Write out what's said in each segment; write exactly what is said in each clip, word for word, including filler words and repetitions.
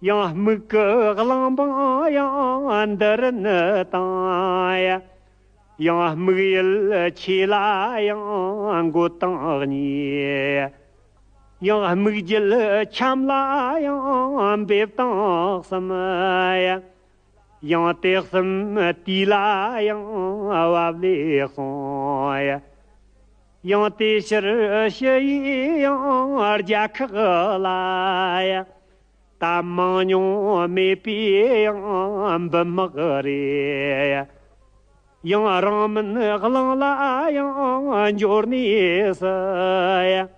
ཡང་སྨུག་གི་གླིང་འབངས་ཡང་འདི་རུ་ནི་དང་ཡ། ཡང་སྨུག་ཡུལ་ཆེ་ལ་ཡང་མགོ་དང་གཉིས། ཡང་སྨུག་རྒྱུད་ཁྱམས་ལ་ཡང་འབེབས་དང་གསུམ་ཡ། ཡང་དེ་གསུམ་དུས་ལ་ཡང་བབ་ལས་གསུངས་ཡ། ཡང་དེ་ཕྱིར་ཕྱི་ཡི་ཡང་རྒྱལ་ཁག་ལ་ཡ། ད་མང་ཉུང་མེད་པའི་ཡང་འབུམ་དམག་རེད། ཡང་རང་མིན་གླིང་ལ་ཡང་འབྱོར་ནས་སུ།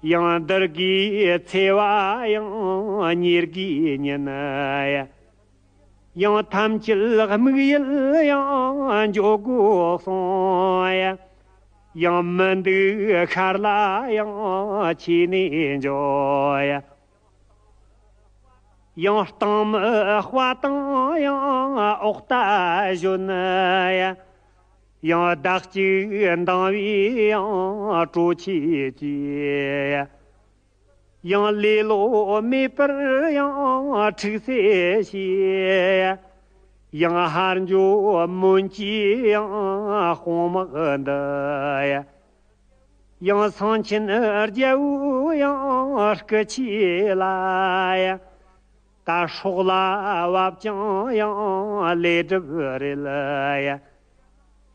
ཡང་འདི་དགེ་ཚེས་པ་ཡང་ཉེར་དགུའི་ཉིན། ཡང་ཐམས་ཅད་དམིགས་ཡུལ་ཡང་འཇོག་དགོས་གསུངས། ཡང་མི་འདུག་ཤར་ལ་ཡང་ཆས་ནས་འཇོག། ཡང་སྟེང་མི་དཔའ་དང་ཡང་འོག་རྟ་གཞོན། ཡང་ཟླ་གཅིག་འདང་བའི་ཡང་གྲོ་ཆས་ཀྱིས། ཡང་ལེ་ལོ་མེད་པར་ཡང་ཁྲིག་སེ་བྱས། ཡང་ཧར་འགྱོ་མོན་གྱི་ཡང་དཔུང་དམག་འདི། ཡང་སེང་ཆེན་རྒྱལ་པོའི་ཡང་སྐུ་ཆས་ལ། ད་སྲོག་ལ་བབ་ཀྱང་ཡང་ལས་སྒྲུབ་རེད།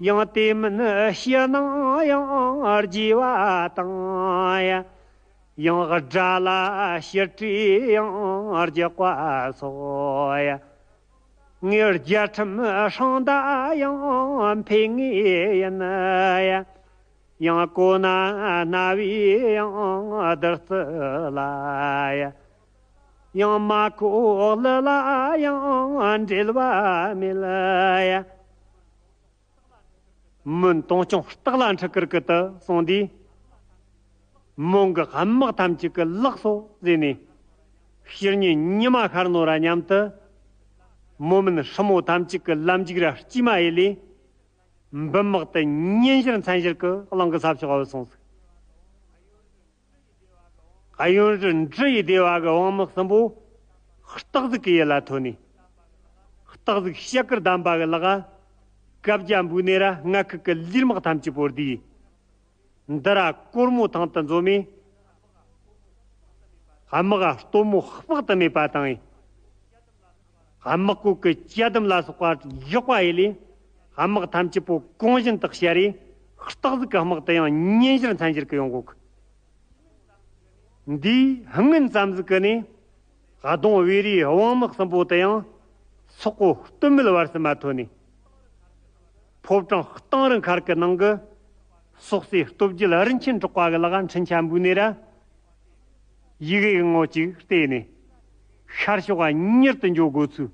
ཡང་དེ་མིན་ཕྱི་ནང་ཡང་རྒྱས་པ་དང་། ཡང་དགྲ་ལ་ཕྱིར་སྤྲོད་ཡང་རྒྱག་པ་སོགས། ངའི་རྒྱལ་ཁྲིམས་སྲུང་མདའ་ཡང་འཕེན་ངེས་ཡིན། ཡང་གོ་ན་རྣ་བའི་ཡང་བདུད་རྩི་ལ། ཡང་མ་གོ་ལི་ལ་ཡང་འབྲེལ་བ་མེད། མོན་དུང་སྐྱོང་སྟག་ལ་འཁྲིད་ཀིར་ཀི་ཏི་གསུངས་དུས། མོན་གྱི་དམག་ཐམས་ཅད་ཀྱིས་ལགས་སོ་ཟེར་ནས། ཕྱི་ཉིན་ཉི་མ་ཤར་ནོ་ར་མཉམ་དུ། མོ་མིན་སྲུ་མོ་ཐམས་ཅད་ཀྱིས་ལམ་འཇུག་ར་དཀྱུས་མ་ཡེ་ལས། འབུམ་དམག་དེ་ཉིན་ཞིར་མཚན་ཞིར་གྱི་གླིང་གི་ས་ཕྱོགས་བུད་སོང་ཟིག་གཡོན་རུ་འབྲུ་ཡི་སྡེ་བ་གི་དབང་མི་གསུམ་པོ། སྟག་གཟིག་གི་ཡུལ་ལ་ཐོན་ནས། སྟག་གཟིག་ཤེལ་དཀར་གདམས་པ་གི་ལག་ག་བཀའ་རྒྱ་འབུལ་ནས་ར་མངའ་ཁུལ་གི་ལུས་དམག་ཐམས་ཅད་པོ་བསྡུས། འདི་ར་སྒོར་མོ་ཐང་དུ་འཛོམས་མས། དམག་ག་སྟོན་མོ་དཔག་ཏུ་མེད་པ་དང་། དམག་བཀོད་ཀྱི་ཅ་དམ་ལ་སོགས་པ་བཞག་པ་ཡེ་ལས། དམག་ཐམས་ཅད་པོ་གོང་བཞིན་དུ་བཤར་རེ། སྟག་གཟིག་གི་དམག་དེ་ཡང་ཉིན་ཞིར་མཚན་ཞིར་གྱི་ཡོང་གོ་གི། འདིའི་སྔོན་ཙམ་ཟིག་གི་ནས། གདོང་བེ་རིའི་དབང་མི་གསུམ་པོ་དེ་ཡང་སོག་པོ་སྟོད་སྨད་བར་གསུམ་མ་ཐོན་ནས། ཕོ་བྲང་གཏང་རིང་མཁར་གྱི་ནང་གི་སོག་སྲས་སྟོབས་རྒྱལ་རིན་ཆེན་གྲགས་པ་གི་ལག་འཕྲིན་ཆ་འབུལ་ནས་ར། ཡི་གེ་གི་ངོ་གཅིག་བལྟས་ནས། ཤར་ཕྱོགས་མྱུར་དུ་འགྱོ་དགོས་ཚུལ།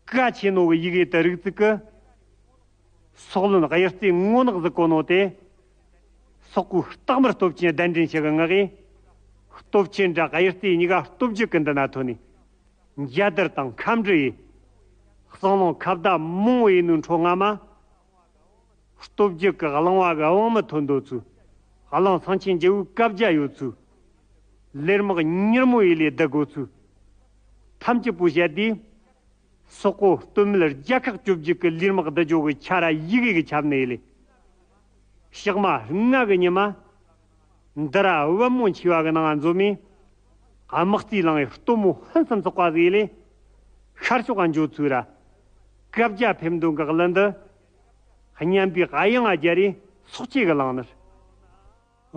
གལ་ཆེ་ནོ་གི་ཡི་གེ་དེ་རིག་ཚུལ་གི། སོག་བློན་གཡུ་རྩེ་ངོ་ནག་ཟིག་གོ་ནོ་དེ། སོག་པོའི་སྟག་དམར་སྟོབས་ཆེན་གདན་འདྲེན་བྱེད་གི་ངག་གིས། སྟོབས་ཆེན་དྲ་གཡུ་རྩེ་གཉིས་ཀ་སྟོབས་རྒྱལ་གི་མདུན་ན་ཐོན་ནས། འཇའ་དར་དང་ཁམས་འབྲུ་ཡིས། གསང་ལུང་ཁ་བརྡ་མང་བོ་ཡིན་ནོའི་འཕྲོ་སྔ་མ། སྟོབས་རྒྱལ་གི་གླིང་བ་གི་དབང་མི་ཐོན་འདོད་ཚུལ། གླིང་སེང་ཆེན་རྒྱལ་པོའི་བཀའ་རྒྱ་ཡོད་ཚུལ། ལས་དམག་མྱུར་མོ་ཡེ་ལས་བསྡུ་དགོས་ཚུལ། ཐམས་ཅད་པོ་བཤད་དུས། སོག་པོ་སྟོད་སྨད་རྒྱལ་ཁག་བཅོ་བརྒྱད་ཀྱི་ལས་དམག་བསྡུ་རྒྱུ་གི་ཆ་ར་ཡི་གེ་གི་ཁྱབ་ནས་ཡེ་ལས། ཞག་མ་ལྔ་གི་ཉི་མ། འདི་ར་བུ་མོ་འཆི་བ་གི་ནང་ང་འཛོམས་མས། དམག་རྩིས་བླངས་ཡི་སྟོན་མོ་ཕུན་སུམ་ཚོགས་པ་ཟིག་ཡེ་ལས། ཤར་ཕྱོགས་ལ་འགྱོ་ཚུལ་ར། བཀའ་རྒྱ་ཕེབས་འདོན་གི་གླུ་འདི། སྙན་པའི་དབྱངས་ལ་སྦྱར་རེ་སོག་ཆོས་གི་ལང་ནར།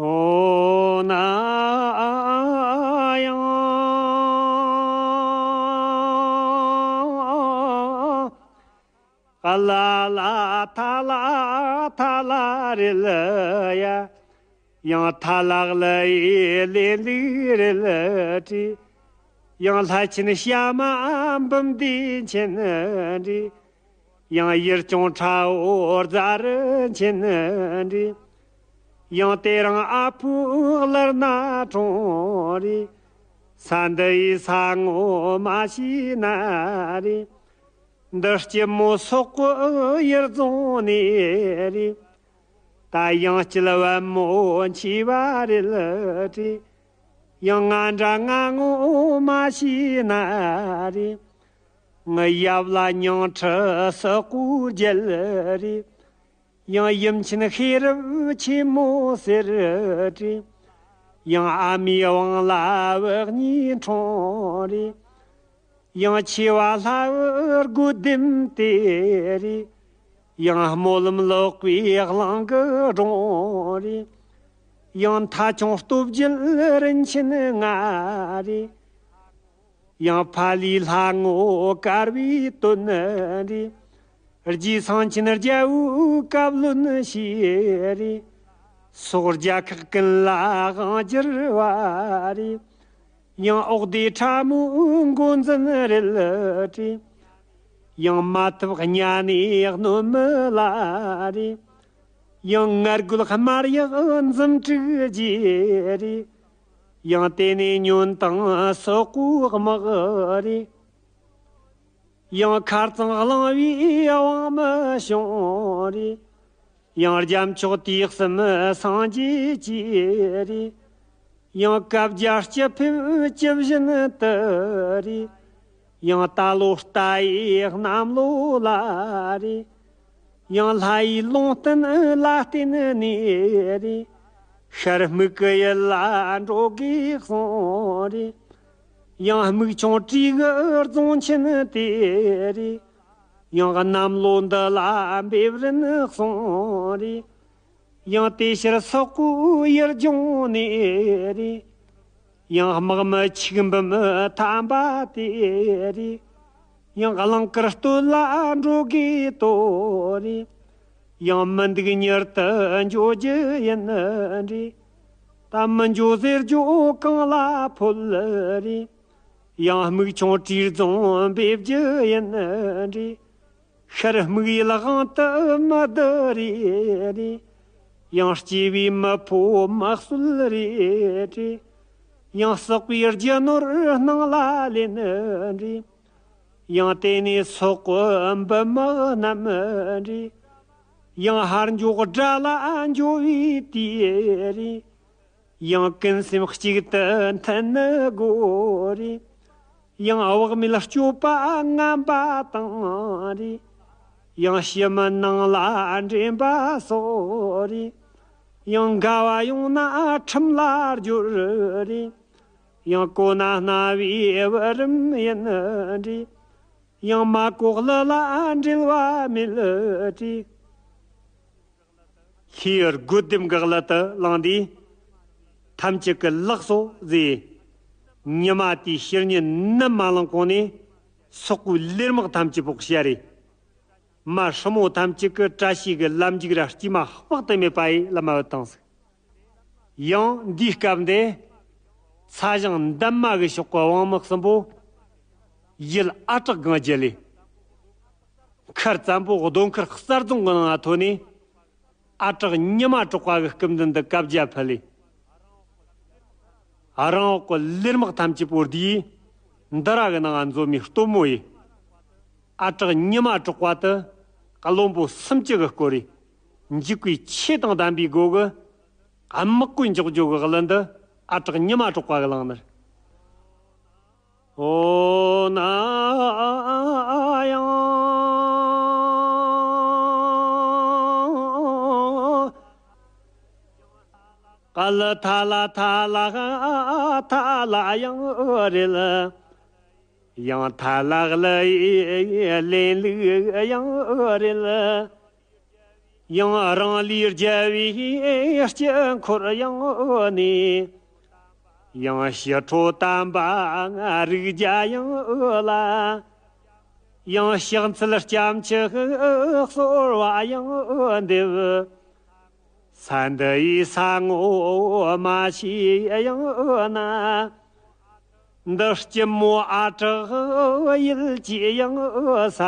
ཨོ་ན་ཡང་། ཨ་ལ་ལ་ཐ་ལ་ཐ་ལ་རེ་ལ་ཡ། ཡང་ཐ་ལག་ལ་ཡི་ལེ་ལི་རེ་ལ་ཏི། ཡང་ལྷ་ཆེན་ཤ་མ་འབུམ་སྡེ་ཆེན་རེ། ཡང་ཡུལ་སྐྱོང་ཁྲ་བོ་རྫ་རི་ཆེན་རེ། ཡང་དེ་རང་ཨ་ཕོ་ལར་ན་གྲོང་རེ། ས་འདི་ཡི་ས་ངོ་མ་ཤེས་ན་རེ། འདི་སྐྱི་མོ་སོག་པོ་ཡུལ་རྫོང་ནས་རེད། ད་ཡང་སྐྱིད་བན་མོ་འཆི་བ་རེད་ལ་དྲིས། ཡང་ང་འདྲ་ང་ངོ་མ་ཤེས་ན་རེ། ངི་ཡབ་ལ་ཉང་ཁྲི་སི་ཀུ་རྒྱལ་རེ། ཡང་ཡུམ་ཆེན་ཤེས་རབ་ཆེན་མོ་ཟེར་རེ། ཡང་ཨ་མའི་དབང་ལ་བུ་གཉིས་འཁྲུངས་རེ། ཡང་ཆེ་བ་ལྷ་བུ་དགུ་ལྡེམ་སྟེ་རེ། ཡང་སྨོན་ལམ་ལོག་པའི་གླིང་གི་སྒྲུང་རེ། ཡང་མཐའ་ཆུང་སྟོབས་རྒྱལ་རིན་ཆེན་ལྔ་རེ། ཡང་ཕ་ལུའི་ལྷ་ངོ་དཀར་བའི་དོན་རེ། རྗེ་སེང་ཆེན་རྒྱལ་བོའི་བཀའ་བློན་ཞེས་རེ། སོག་རྒྱལ་ཁག་ཀུན་ལ་དབང་བསྒྱུར་བ་རེ། ཡང་འོག་སྡེ་ཁྲ་མོའི་འགོ་འཛིན་རེད་དེ། ཡང་མ་ཐུབ་གཉའ་ནས་གནོད་མི་ལ་རེ། ཡང་ངར་རྒོལ་དམར་ཡག་འཛུམ་དྲུག་རྗེ་རེ། ཡང་དེ་ནས་ཉོན་དང་སོག་པོའི་དམག་རེ། ཡང་མཁར་གཙང་གླིང་བའི་དབང་མི་བྱུང་རེ། ཡང་རྒྱལ་མཆོག་དུས་གསུམ་སངས་རྒྱས་ཀྱི་རེ། ཡང་བཀའ་བརྒྱ་སྤྱི་ཕེབས་བཅུ་བཞི་ནི་དུ་རེ། ཡང་རྟ་ལོ་རྟ་ཡི་གནམ་ལོ་ལ་རེ། ཡང་ལྷ་ཡི་ལུང་བསྟན་ལ་བརྟེན་ནས་རེ། ཤར་སྨུག་གི་ཡུལ་ལ་འགྲོ་དགོས་གསུངས་རེ། ཡང་སྨུག་ཆུང་བྲིས་གི་རྫོང་ཆེན་དེ་རེད། ཡང་གནམ་ལོ་འདི་ལ་འབེབས་རན་གསུངས་རེད། ཡང་དེ་ཕྱིར་སོག་པོའི་ཡུལ་ལྗོངས་ནས་རེད། ཡང་དམག་མི་ཆིག་འབུམ་ཐམ་པ་དེ་རེད། ཡང་གླིང་དཀར་སྟོད་ལ་འགྲོ་དགོས་དོ་རེད། ཡང་མི་འདུག་མྱུར་དུ་འགྱོ་རྒྱུ་ཡིན་རེད། ད་མི་འགྱོ་ཟེར་རྒྱུ་གང་ལ་ཕོད་རེད། ཡང་སྨུག་ཆུང་བྲིས་རྫོང་འབེབས་རྒྱུ་ཡིན་རེད། ཤར་སྨུག་ཡུལ་དབང་དུ་མི་བསྡུ་རེ་རེད། ཡང་སྐྱེས་པའི་མི་ཕོ་མི་གསོད་རེ་རེད། ཡང་བསགས་པའི་རྒྱུ་ནོར་སྣང་ལ་ལེན་རེད། ཡང་དེ་ནས་སོག་པོ་འབུ་མི་རྣམས་རེད། ཡང་ཧར་འགྱོག་དགྲ་ལ་འགྱོ་བའི་དུས་རེད། ཡང་ཀུན་སེམས་གཅིག་ཏུ་མཐུན་ནི་དགོས་རེད། ཡང་བག་མེད་སྤྱོད་པ་ངན་པ་དང་རེད། ཡང་ཕྱི་མི་ནང་ལ་འདྲེན་པ་སོགས་རེད། ཡང་འགལ་བ་ཡོང་ན་ཁྲིམས་ལ་སྦྱོར་རེད། ཡང་གོ་ན་སྣང་བའི་བུ་རམ་ཡིན་རེད། ཡང་མ་གོ་གླུ་ལ་འབྲེལ་བ་མེད་རེད། ལྷའི་རྒོད་ལྡེམ་གི་གླུ་དེ་བླངས་དུས། ཐམས་ཅད་ཀྱི་ལགས་སོ་ཟེར། ཉི་མ་དེའི་ཕྱི་ཉིན་ནམ་མ་ལངས་གོང་ནས་སོག་པོའི་ལས་དམག་ཐམས་ཅད་པོ་བཤས་རེད། མ་སྲུ་མོ་ཐམས་ཅད་ཀྱི་བཀྲ་ཤིས་ཀྱི་ལམ་འཇུག་ར་སྐྱེས་མ་དཔག་ཏུ་མེད་པ་ཡི་ལམ་མ་བུད་བཏང་ཟིག། ཡང་འདིའི་སྐབས་འདི། ཚ་ཞང་འདན་མ་གི་ཕྱོགས་ཀྱི་དབང་མི་གསུམ་པོ། ཡུལ་ཨ་བྲག་སྒང་བརྒྱུད་ལས། མཁར་བཙན་པོ་རྡོ་མཁར་གསར་རྫོང་གི་ནང་ང་ཐོན་ནས། ཨ་བྲག་ཉི་མ་གྲགས་པ་གི་སྐུ་མདུན་དུ་བཀའ་རྒྱ་ཕུལ་ལས། རང་འོག་གི་ལས་དམག་ཐམས་ཅད་པོ་འདིའི་འདི་ར་གི་ནང་ང་འཛོམས་མི་སྟོན་མོ་ཡིན། ཨ་བྲག་ཉི་མ་གྲགས་པ་དེ་བློན་པོ་སུམ་ཅུ་གི་སྐོར་རེད། འཇིགས་པའི་ཆོས་དང་ལྡན་པའི་སྒོ་གི་དམག་གོས་འཇོག་རྒྱུ་གི་གླུ་འདི་ཨ་བྲག་ཉི་མ་གྲགས་པ་གི་བླངས་ནི་རེད། ཨོ་ན་ཡང་། ཀ་ལ་ཐ་ལ་ཐ་ལ་ཐ་ལ་ཡང་རེད། ཡང་ཐ་ལག་ལ་ལེན་ལུགས་ཡང་རེད། ཡང་རང་ལུས་རྒྱལ་བའི་སྤྱི་འཁོར་ཡང་ནི། ཡང་ཞི་ཁྲོ་དམ་པ་རིགས་བརྒྱ་ཡང་ལ། ཡང་ཕྱག་འཚལ་སྐྱབས་མཆི་གསོལ་བ་ཡང་འདེབས། ས་འདི་ཡི་ས་ངོ་མ་ཤེས་ཡང་ན། འདི་སྐྱི་མོ་ཨ་བྲག་ཡུལ་གྱི་ཡང་ས།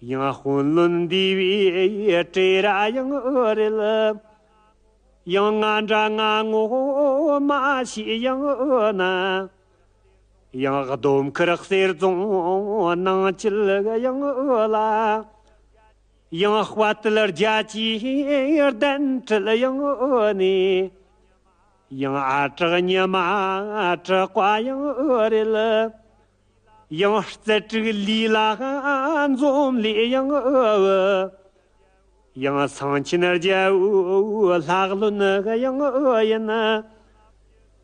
ཡང་དཔོན་བློན་འདུས་པའི་གྲལ་ར་ཡང་རེད། ཡང་ང་འདྲ་ང་ངོ་མ་ཤེས་ཡང་ན། ཡང་སྡོམ་མཁར་གསེར་རྫོང་ནང་ཆེན་ཡང་ལ། ཡང་དཔའ་རྟུལ་རྒྱ་ཆེའི་གདན་ཁྲི་ཡང་ནི། ཡང་ཨ་གྲགས་ཉི་མ་གྲགས་པ་ཡང་ཨོ་རེད། ཡང་རྩལ་དྲུག་ལུས་ལ་འཛོམས་ལས་ཡང་ཨོ། ཡང་སེང་ཆེན་རྒྱལ་པོའི་ལྷ་བློན་ཡང་ཨོ་ཡིན།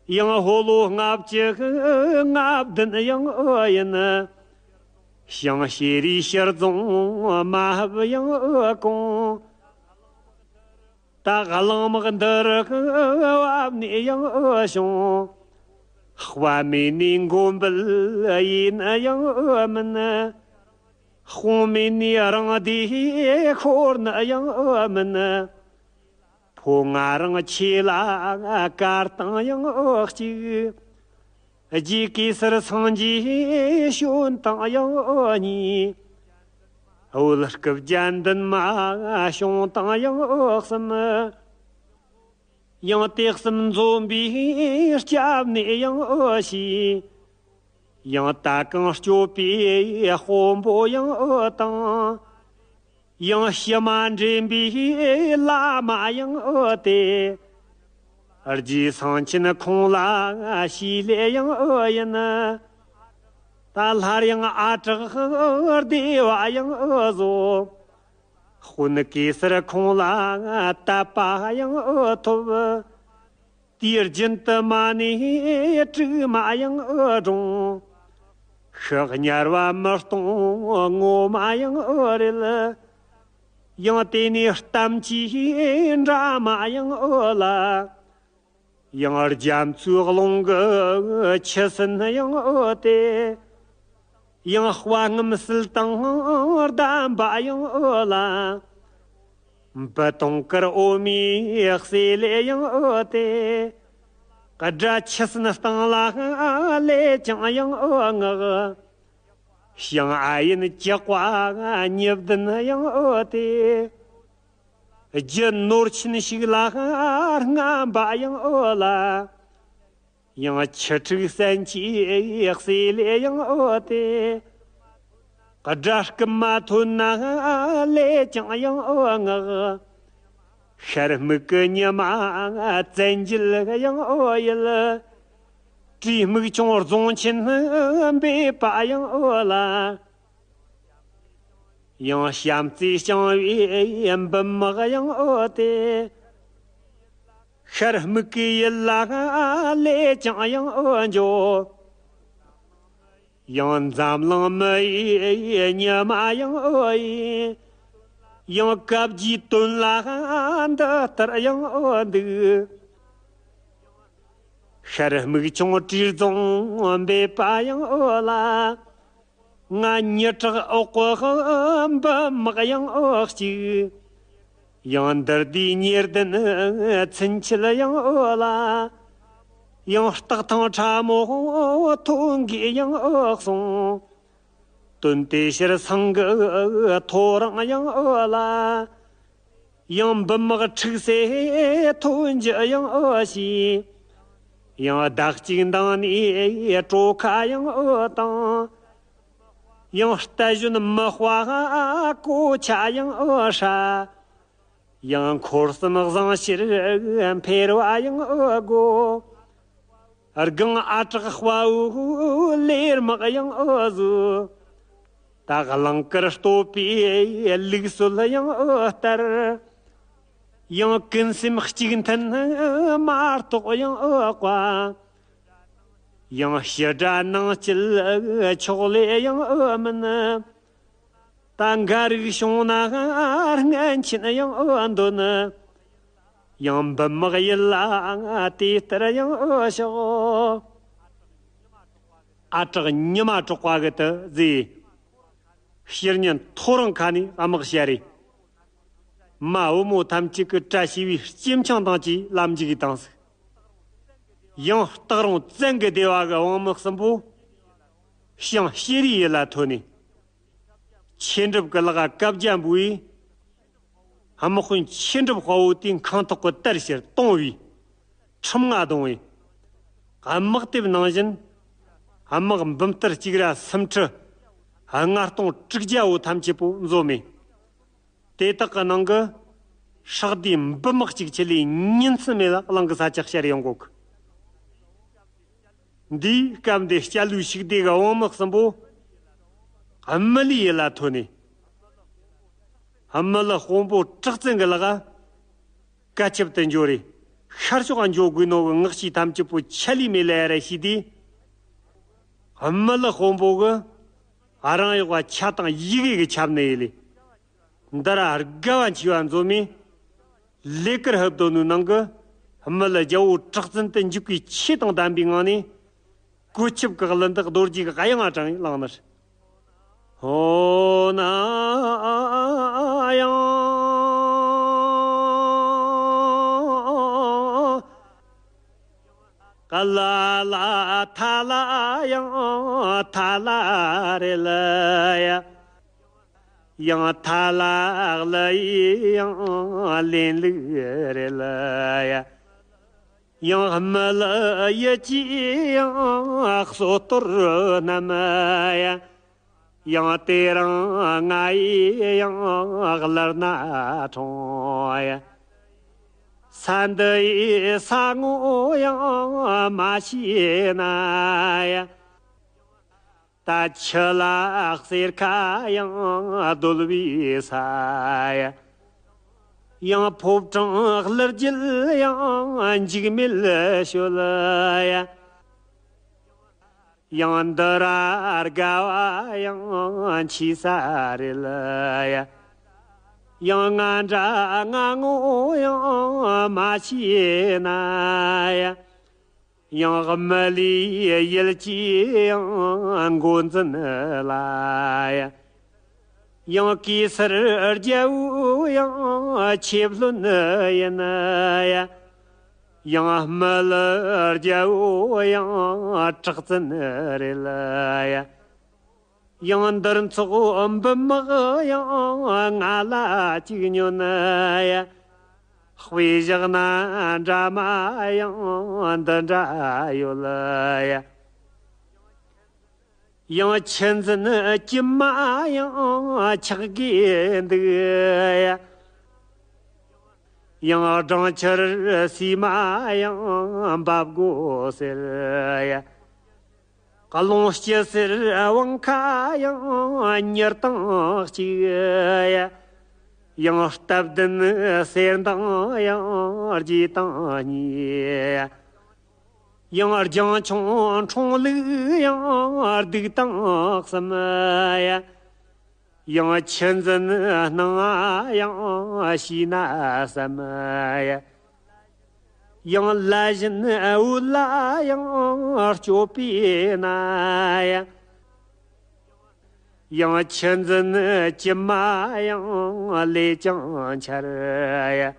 ཡང་ཕོ་ལོ་ལྔ་བཅུ་ལྔ་བདུན་ཡང་ཨོ་ཡིན། ཞིང་ཤེས་རིག་ཕྱིར་རྫོང་མ་ཧབ་ཡང་ཨོ་གོང་། ད་གླང་དམག་འདི་རུ་བབས་ནས་ཡང་ཨོ་བྱུང་། དཔའ་མེད་ནས་མགོན་པོ་ཡིན་ཡང་ཨོ་མིན། དཔུང་མེད་ནས་རང་སྡེ་ཤོར་ནི་ཡང་ཨོ་མིན། ཕོ་ང་རང་ཆེ་ལ་གར་སྟངས་ཡང་ཨོ་གཅིག། རྗེ་གེ་སར་སངས་རྒྱས་བྱོན་སྟངས་ཡང་ཨོ་གཉིས། བོད་སྐུ་བརྒྱ་འདུན་མ་བྱུང་སྟངས་ཡང་ཨོ་གསུམ། ཡང་དེ་གསུམ་འཛོམས་པའི་སྐྱབས་གནས་ཡང་ཨོ་བཞི། ཡང་ད་གང་སྐྱོབ་པའི་དཔོན་པོ་ཡང་ཨོ་དང་། ཡང་ཕྱི་མ་འདྲེན་པའི་བླ་མ་ཡང་ཨོ་སྟེ། རྗེ་སེང་ཆེན་ཁོང་ལ་ཞུས་ལེ་ཡང་ཨོ་ཡིན། ད་སླར་ཡང་ཨ་གྲགས་སྡེ་བ་ཡང་ཨོ་བཟོ། དཔོན་གེ་སར་ཁོང་ལ་དད་པ་ཡང་ཨོ་ཐོབ། དུས་རྒྱུན་དུ་མ་ཎི་དྲུག་མ་ཡང་ཨོ་སྒྲུང་། ཤི་དམྱལ་བ་མི་གཏོང་ངོ་མ་ཡང་ཨོ་རེད། ཡང་དེ་ནས་གཏམ་གྱི་འདྲ་མ་ཡང་ཨོ་ལ། ཡང་རྒྱ་མཚོའི་རླུང་གི་ཆུ་སྲིན་ཡང་ཨོ་སྟེ། ཡང་དཔའ་རྔམ་བསིལ་དང་ལྡན་པ་ཡང་ཨོ་ལ། འབུ་དུང་དཀར་འོ་མའི་ཟེ་ལེ་ཡང་ཨོ་སྟེ། དགྲ་ཆུ་སྲིན་སྟེང་ལ་ལས་ཀྱང་ཡང་ཨོ་ངག། ཞིང་ཨ་ཡིན་ཇག་པ་ཉི་བདུན་ཡང་ཨོ་སྟེ། རྒྱུ་ནོར་ཆེན་ཞིག་ལ་རྔམ་པ་ཡང་ཨོ་ལ། ཡང་ཆུ་འཁྲུག་སན་ཆའི་ཟེ་ལེ་ཡང་ཨོ་སྟེ། དགྲ་རྐུན་མ་ཐོན་ན་ལས་ཀྱང་ཡང་ཨོ་ངག། ཤར་སྨུག་གི་ཉི་མ་བཙན་རྒྱལ་ཡང་ཨོ་ཡིན། བྲེ་སྨུག་ཆུང་རྫོང་ཆེན་འབེབས་པ་ཡང་ཨོ་ལ། ཡང་བྱམས་བརྩེ་བྱང་བའི་འབུམ་དམག་ཡང་ཨོ་སྟེ། ཤར་སྨུག་གི་ཡུལ་ལ་ལས་ཀྱང་ཡང་ཨོ་འགྱོ། ཡང་འཛམ་གླིང་མི་ཡི་ཉི་མ་ཡང་ཨོ་ཡིན། ཡང་བཀའ་བརྒྱུད་དོན་ལ་འདི་ལྟར་ཡང་ཨོ་འདུག། ཤར་སྨུག་ཆུང་བྲེ་རྫོང་འབེབས་པ་ཡང་ཨོ་ལ། ང་མྱི་དྲག་འོག་གི་འབུམ་དམག་ཡང་ཨོ་གཅིག། ཡང་འདིར་དུས་ཉེར་བདུན་ཚུན་ཆད་ཡང་ཨོ་ལ། ཡང་སྟག་ཐང་ཁྲ་མོ་ཐོན་གི་ཡང་ཨོ་གསུང་། དོན་དེ་ཕྱིར་སེང་གི་ཐོ་རངས་ཡང་ཨོ་ལ། ཡང་འབུམ་དམག་འཁྲུག་སའི་ཐོན་རྒྱུ་ཡང་ཨོ་ཞེས། ཡང་བདག་གཅིག་འདང་ནས་གྲོ་ཁ་ཡང་ཨོ་དང་། ཡང་རྟ་བཞོན་མི་དཔའ་གོ་ཆ་ཡང་ཨོ་ཧྲ། ཡང་འཁོར་གསུམ་བཟང་ཕྱིར་འཕེལ་བ་ཡང་ཨོ་དགོ། སྒང་ཨ་གྲགས་དཔའ་བོའི་ལས་དམག་ཡང་ཨོ་བཟོ། ད་གླིང་དཀར་བསྟོད་པའི་ལུགས་སྲོལ་ཡང་ཨོ་ལྟར། ཡང་ཀུན་སེམས་གཅིག་མཐུན་མ་གཏོགས་ཡང་ཨོ་བ། ཡང་ཞི་དྲག་ནང་སྐྱིད་ཕྱོགས་ལས་ཡང་ཨོ་མིན། ད་འགའ་རིགས་བྱུང་ན་སྔན་ཆད་ཡང་ཨོ་འདོན། ཡང་འབུམ་དམག་ཡིད་ལ་དེ་ལྟར་ཡང་ཨོ་ཤོག། ཨ་གྲགས་ཉི་མ་གྲགས་པ་གི་དུ་ཟེ། ཕྱི་ཉིན་ཐོ་རངས་ཁ་ནས་དམག་བཤད་རེ། མ་བུ་མོ་ཐམས་ཅད་ཀྱི་བཀྲ་ཤིས་པའི་སྐྱེམས་ཆང་དང་བཅས་ལམ་འཇུག་གི་དང་ཟིག། ཡང་སྟག་རོང་བཙན་གྱི་སྡེ་བ་གི་དབང་མི་གསུམ་པོ། ཞིང་ཤེས་རིག་ཡུལ་ལ་ཐོན་ནས། ཆོས་འགྲུབ་ཀྱི་ལག་བཀའ་བརྒྱ་འབུལ་བས། དམག་དཔོན་ཆོས་འགྲུབ་དཔའ་བོ་དེ་ཁང་ཐོག་གི་དར་ཕྱིར་གཏོང་བས། ཁྲིམས་ལྔ་བརྡུང་བས། དམག་དེབ་ནང་བཞིན། དམག་འབུམ་སྟར་གཅིག་ར་སུམ་ཁྲི། ལྔ་སྟོང་དྲུག་བརྒྱ་བོ་ཐམས་ཅད་པོ་འཛོམས་མེད། དེ་དག་གི་ནང་གི་ཧྲག་བསྡུས་འབུམ་དམག་གཅིག་ཆི་ལས་ཉིན་མཚན་མེད་ལ་གླིང་གི་ས་ཆ་བཤར་ཡོང་གོ་གི། འདིའི་སྐབས་འདི་སྐྱ་ལུའི་ཞིག་སྡེ་གི་དབང་མི་གསུམ་པོ་ཧ་མི་ལིའི་ཡུལ་ལ་ཐོན་ནས། ཧ་མི་ལི་དཔོན་པོ་གྲགས་བཙན་གྱི་ལག་བཀའ་ཁྱབ་ཏུ་འབྱོར་རེ། ཤར་ཕྱོགས་འགྱོ་དགོས་ནོ་གི་ངག་ཆོས་ཐམས་ཅད་པོ་ཆད་ལུས་མེད་ལ་ཡ་ར་ཤེས་ཏེ། ཧ་མི་ལི་དཔོན་པོ་གི་རང་གཡོག་པ་ཆ་དང་ཡི་གེ་གི་ཁྱབ་ནི་ཡི་ལས། འདི་ར་དགའ་བ་ཆེ་བ་མཛོ་མི་ལས་ཀར་ཧུབ་དོ་ནུའི་ནང་གི་ཧ་མི་ལི་རྒྱལ་པོ་གྲགས་བཙན་དུ་འཇུག་པའི་ཆོས་དང་ལྡན་པའི་ངང་ནས། གོ་ཆིབས་ཀྱི་གླུ་འདི་རྡོ་རྗེ་གི་དབྱངས་དྲངས་བླངས་ནས། ཧོ་ན་ཡང་ཀ་ལ་ལ་ཐ་ལ་ཡང་ཐ་ལ་རེ་ལ་ཡ། ཡང་ཐ་ལ་ལ་ཡང་ལེན་ལུགས་རེ་ལ་ཡ། ཡང་མི་ལ་ཡི་ཅི་ཡང་སོ་གཏོར་རྣམས་ཡ། ཡང་དེ་རང་ང་ཡི་ཡང་གླུ་སྣ་ཁྲོང་ཡ། ས་འདི་ཡི་ས་ངོ་ཡང་མ་ཤེས་ན་ཡ། ད་ཆུ་ལ་གསེར་ཁ་ཡང་རྡོལ་བའི་ས་ཡ། ཡང་ཕོ་བྲང་གླུ་རྒྱལ་ཡང་འཇིགས་མེད་ཤོད་ཡ། ཡང་འདི་ར་དགའ་བ་ཡང་ཆེ་ས་རེད་ལ་ཡ། ཡང་ང་འདྲ་ང་ངོ་ཡང་མ་ཤེས་ན་ཡ། ཡང་མི་ལུས་ཡིད་ཀྱི་ཡང་མགོ་འཛིན་ལ་ཡ། ཡང་གེ་སར་རྒྱལ་པོ་ཡང་ཆེ་བློན་ཡིན་ཡ། ཡང་མི་ལ་རྒྱལ་པོ་ཡང་གྲགས་བཙན་རེད་ལ་ཡ། ཡང་འདིར་ཚོགས་འབུམ་དམག་ཡང་ང་ལ་གཅིག་ཉོན་ཡ། དཔེ་བཞག་ན་འདྲ་མ་ཡང་འདི་འདྲ་ཡོད་ལ་ཡ། ཡང་ཆུ་འཛིན་གྱི་མ་ཡང་ཆག་གི་འདུག་ཡ། ཡང་སྦྲང་ཆར་སིལ་མ་ཡང་འབབ་དགོས་ཟེར་ཡ། རླུང་སྐྱི་སེར་དབང་ཁ་ཡང་ཉེར་དང་གཅིག་ཡ། ཡང་སྟབས་ལྡན་གསེར་མདངས་ཡང་རྒྱས་དང་གཉིས་ཡ། ཡང་རྒྱང་མཆོང་འཁྲུངས་ལུགས་ཡང་སྡུག་དང་གསུམ་ཡ། ཡང་ཆུ་འཛིན་སྣང་ཡང་ཞིག་ན་བསམ་ཡ། ཡང་ལ་བཞིན་འོད་ལ་ཡང་སྐྱོད་པས་ན་ཡ། ཡང་ཆུ་འཛིན་གྱི་མ་ཡང་ལས་ཀྱང་འཆར་ཡ།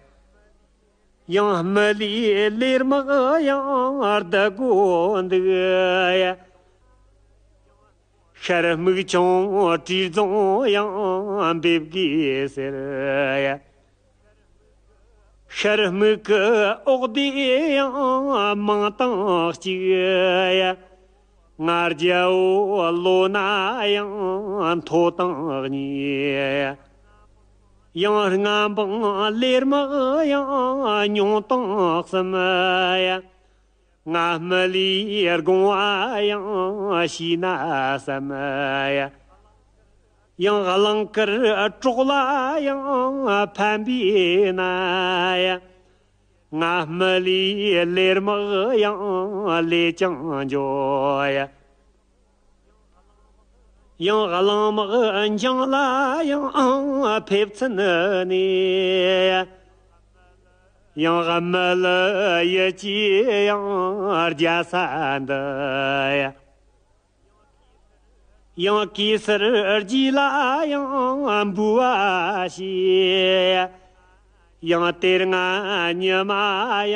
ཡང་མི་ལུས་ལས་དམག་ཡང་བསྡུ་དགོས་འདུག་ཡ། ཤར་སྨུག་ཆུང་བྲིས་རྫོང་ཡང་འབེབས་དགོས་ཟེར་ཡ། ཤར་སྨུག་གི་འོག་སྡེ་ཡང་མང་དང་གཅིག་ཡ། ང་རྒྱལ་པོ་ལོ་ན་ཡང་མཐོ་དང་གཉིས་ཡ། ཡང་རྔ་འབངས་ལས་དམག་ཡང་ཉུང་དང་གསུམ་ཡ། ང་མི་ལུས་དགོངས་པ་ཡང་ཞིག་ན་བསམ་ཡ། ཡང་གླིང་དཀར་གྲོགས་ལ་ཡང་ཕན་པས་ན་ཡ། ང་མི་ལུས་ལས་དམག་ཡང་ལས་ཀྱང་འགྱོ་ཡ། ཡང་གླིང་དམག་འཇང་ལ་ཡང་ཕེབས་ཚུན་ནས། ཡང་མི་ལ་ཡི་ཅི་ཡང་རྒྱ་ས་འདི་ཡ། ཡང་གེ་སར་རྗེ་ལ་ཡང་འབུལ་བ་བྱས། ཡང་དེར་ང་ཉི་མ་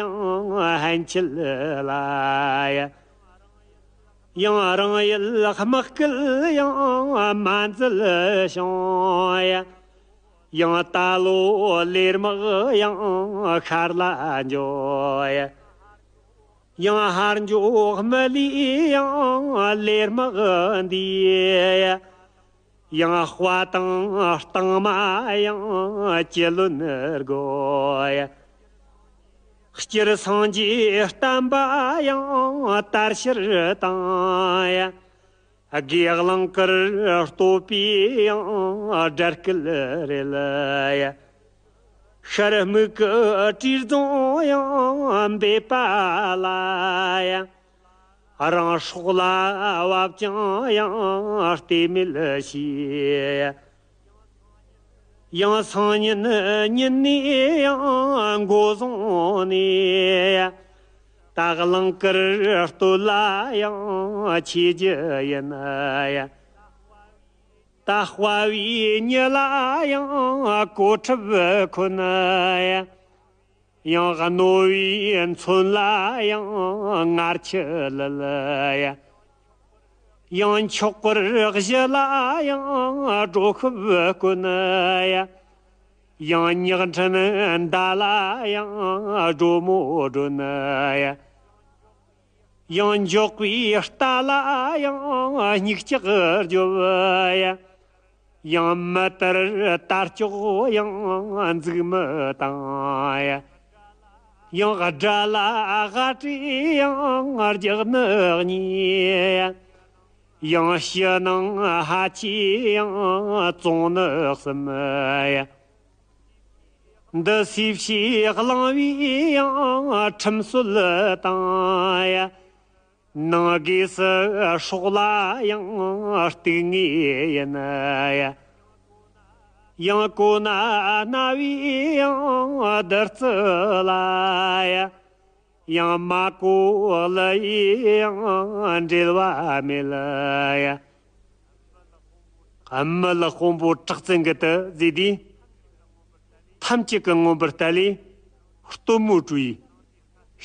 ཡང་ཧན་ཆིལ་ལ་ཡ། ཡང་རང་ཡུལ་དམག་སྐུལ་ཡང་མ་མཛད་བྱུང་ཡ། ཡང་ད་ལོ་ལས་དམག་ཡང་ཤར་ལ་འགྱོ་ཡ། ཡང་ཧར་འགྱོ་མི་ལུས་ཡང་ལས་དམག་འདི་ཡ། ཡང་དཔའ་དང་གཏིང་མ་ཡང་ཅི་ལོན་དགོས་ཡ། སྤྱིར་སངས་རྒྱས་བསྟན་པ་ཡང་དར་ཕྱིར་དང་ཡ། དགེ་བླང་དཀར་བསྟོད་པའི་ཡང་སྒྲ་སྐད་རེད་ཡ། ཤར་སྨུག་གི་བྲིས་རྫོང་ཡང་འབེབས་པ་ལ་ཡ། རང་སྲོག་ལ་བབ་ཀྱང་ཡང་ལྟོས་མེད་བྱས། ཡང་སང་ཉིན་ཉིན་ནས་ཡང་འགོ་བཟུང་ནས། ད་གླིང་དཀར་སྟོད་ལ་ཡང་ཆས་རྒྱུ་ཡིན་ཡ། ད་དཔའ་བོའི་མྱི་ལ་ཡང་གོ་ཁྲབ་གོན་ཡ། ཡང་རྣོ་བའི་མཚོན་ལ་ཡང་ངར་ཆུ་བླུད་ཡ། ཡང་མཆོག་གི་གཞི་ལ་ཡང་སྒྲོ་ཤུབས་བསྐོན་ཡ། ཡང་ཉག་ཕྲན་མདའ་ལ་ཡང་སྒྲོ་མོ་སྒྲོན་ཡ། ཡང་འཇོག་པའི་རྟ་ལ་ཡང་སྙིགས་ལྕགས་རྒྱོབ་ཡ། ཡང་མི་ལྟར་དར་ལྕོག་ཡང་འཛུགས་མི་བཏང་ཡ། ཡང་དགྲ་ལ་དབའ་བྲེ་ཡང་རྒྱག་ནི་གཉིས། ཡང་ཕྱི་ནང་ཧ་ཆེ་ཡང་བཙོང་ནི་གསུམ་ཡ། འདི་སུས་ཕྱིས་བླངས་པའི་ཡང་ཁྲིམས་སྲོལ་དང་ཡ། ནང་སྒོས་སུ་སྲོག་ལ་ཡང་གཏུག་ངེས་ཡིན་ཡ། ཡང་གོ་ན་རྣ་བའི་ཡང་བདུད་རྩི་ལ་ཡ། ཡང་མ་གོ་གླུ་ཡི་ཡང་འབྲེལ་བ་མེད་ཡ། དམུ་ལགས་དཔོན་པོ་གྲགས་བཙན་གྱིས་དེ་ཟེར་དུས། ཐམས་ཅད་ཀྱིས་མངོན་པར་བལྟས་ལས། སྟོན་མོ་བྲོས་ཡི།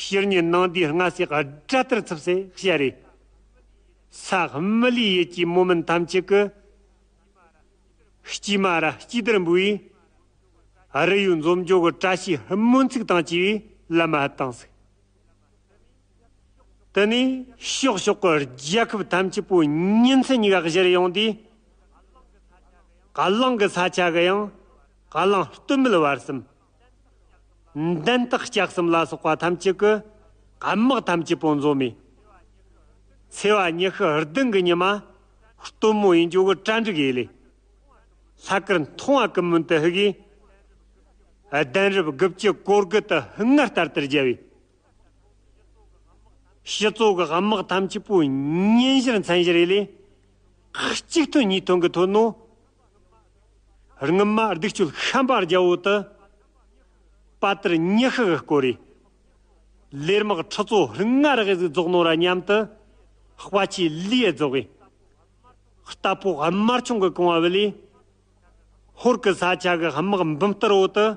ཕྱི་ཉིན་ནང་དུས་སྔ་སེ་དགྲ་ལྟར་འཚུབ་སེ་བཤད་རེད། ས་དམུ་ལའི་ཡུལ་གྱི་མོ་མིན་ཐམས་ཅད་ཀྱིས། སྐྱེས་མ་ར་སྐྱིད་དར་འབུ་ཡིས། རི་ཡུལ་འཛོམས་འཇོག་གི་བཀྲ་ཤིས་སྨོན་ཚིག་དང་བཅས་པའི་ལམ་མ་བཏང་ཟིག། དེ་ནས་ཕྱོགས་ཕྱོགས་ཀྱི་རྒྱལ་ཁབ་ཐམས་ཅད་པོ་ཉིན་མཚན་གཉིས་ཀ་གཞིར་ཡོང་དུས། ཀ་གླིང་གི་ས་ཆ་གི་ཡང་ཀ་གླིང་སྟོད་སྨད་བར་གསུམ། འདན་སྟག་ལྕགས་གསུམ་ལ་སོགས་པ་ཐམས་ཅད་ཀྱི་དམག་ཐམས་ཅད་པོ་འཛོམས་མི། ཚེས་པ་ཉི་ཤུ་བདུན་གྱི་ཉི་མ་སྟོན་མོ་ཡིན་རྒྱུ་གི་གྲ་འགྲིག་ཡེ་ལས། ལྷག་དཀར་མཐོང་བ་ཀུན་སྨོན་དུ་ཕུལ་གྱིས། གདན་རབས་དགུ་བཅུ་གོ་དགུ་དུ་སྔར་ལྟར་དུ་བརྒྱབ་པས། སྤྱི་ཚོགས་ཀྱི་དམག་ཐམས་ཅད་པོ་ཉིན་བཞིར་མཚན་བཞིར་ཡེ་ལས། གཅིག་ཐོན་གཉིས་ཐོན་གྱི་ཐོན་ནོ། སྔོན་མ་སྡིག་སྤྱོད་ཤན་པ་རྒྱལ་པོ་དུ། དཔའ་དར་ཉི་ཤུ་གི་སྐོར་རེད། ལས་དམག་ཁྲི་ཚོ་ལྔ་རེ་ཟིག་རྫོགས་ནོ་ར་མཉམ་དུ། དཔའ་ཆེ་ལུས་རྫོགས་པས། རྟ་ཕོ་དམར་ཆུང་གི་རྐང་བ་བུད་ལས། ཧོར་གྱི་ས་ཆ་གི་དམག་འབུམ་ལྟར་འོག་ཏུ།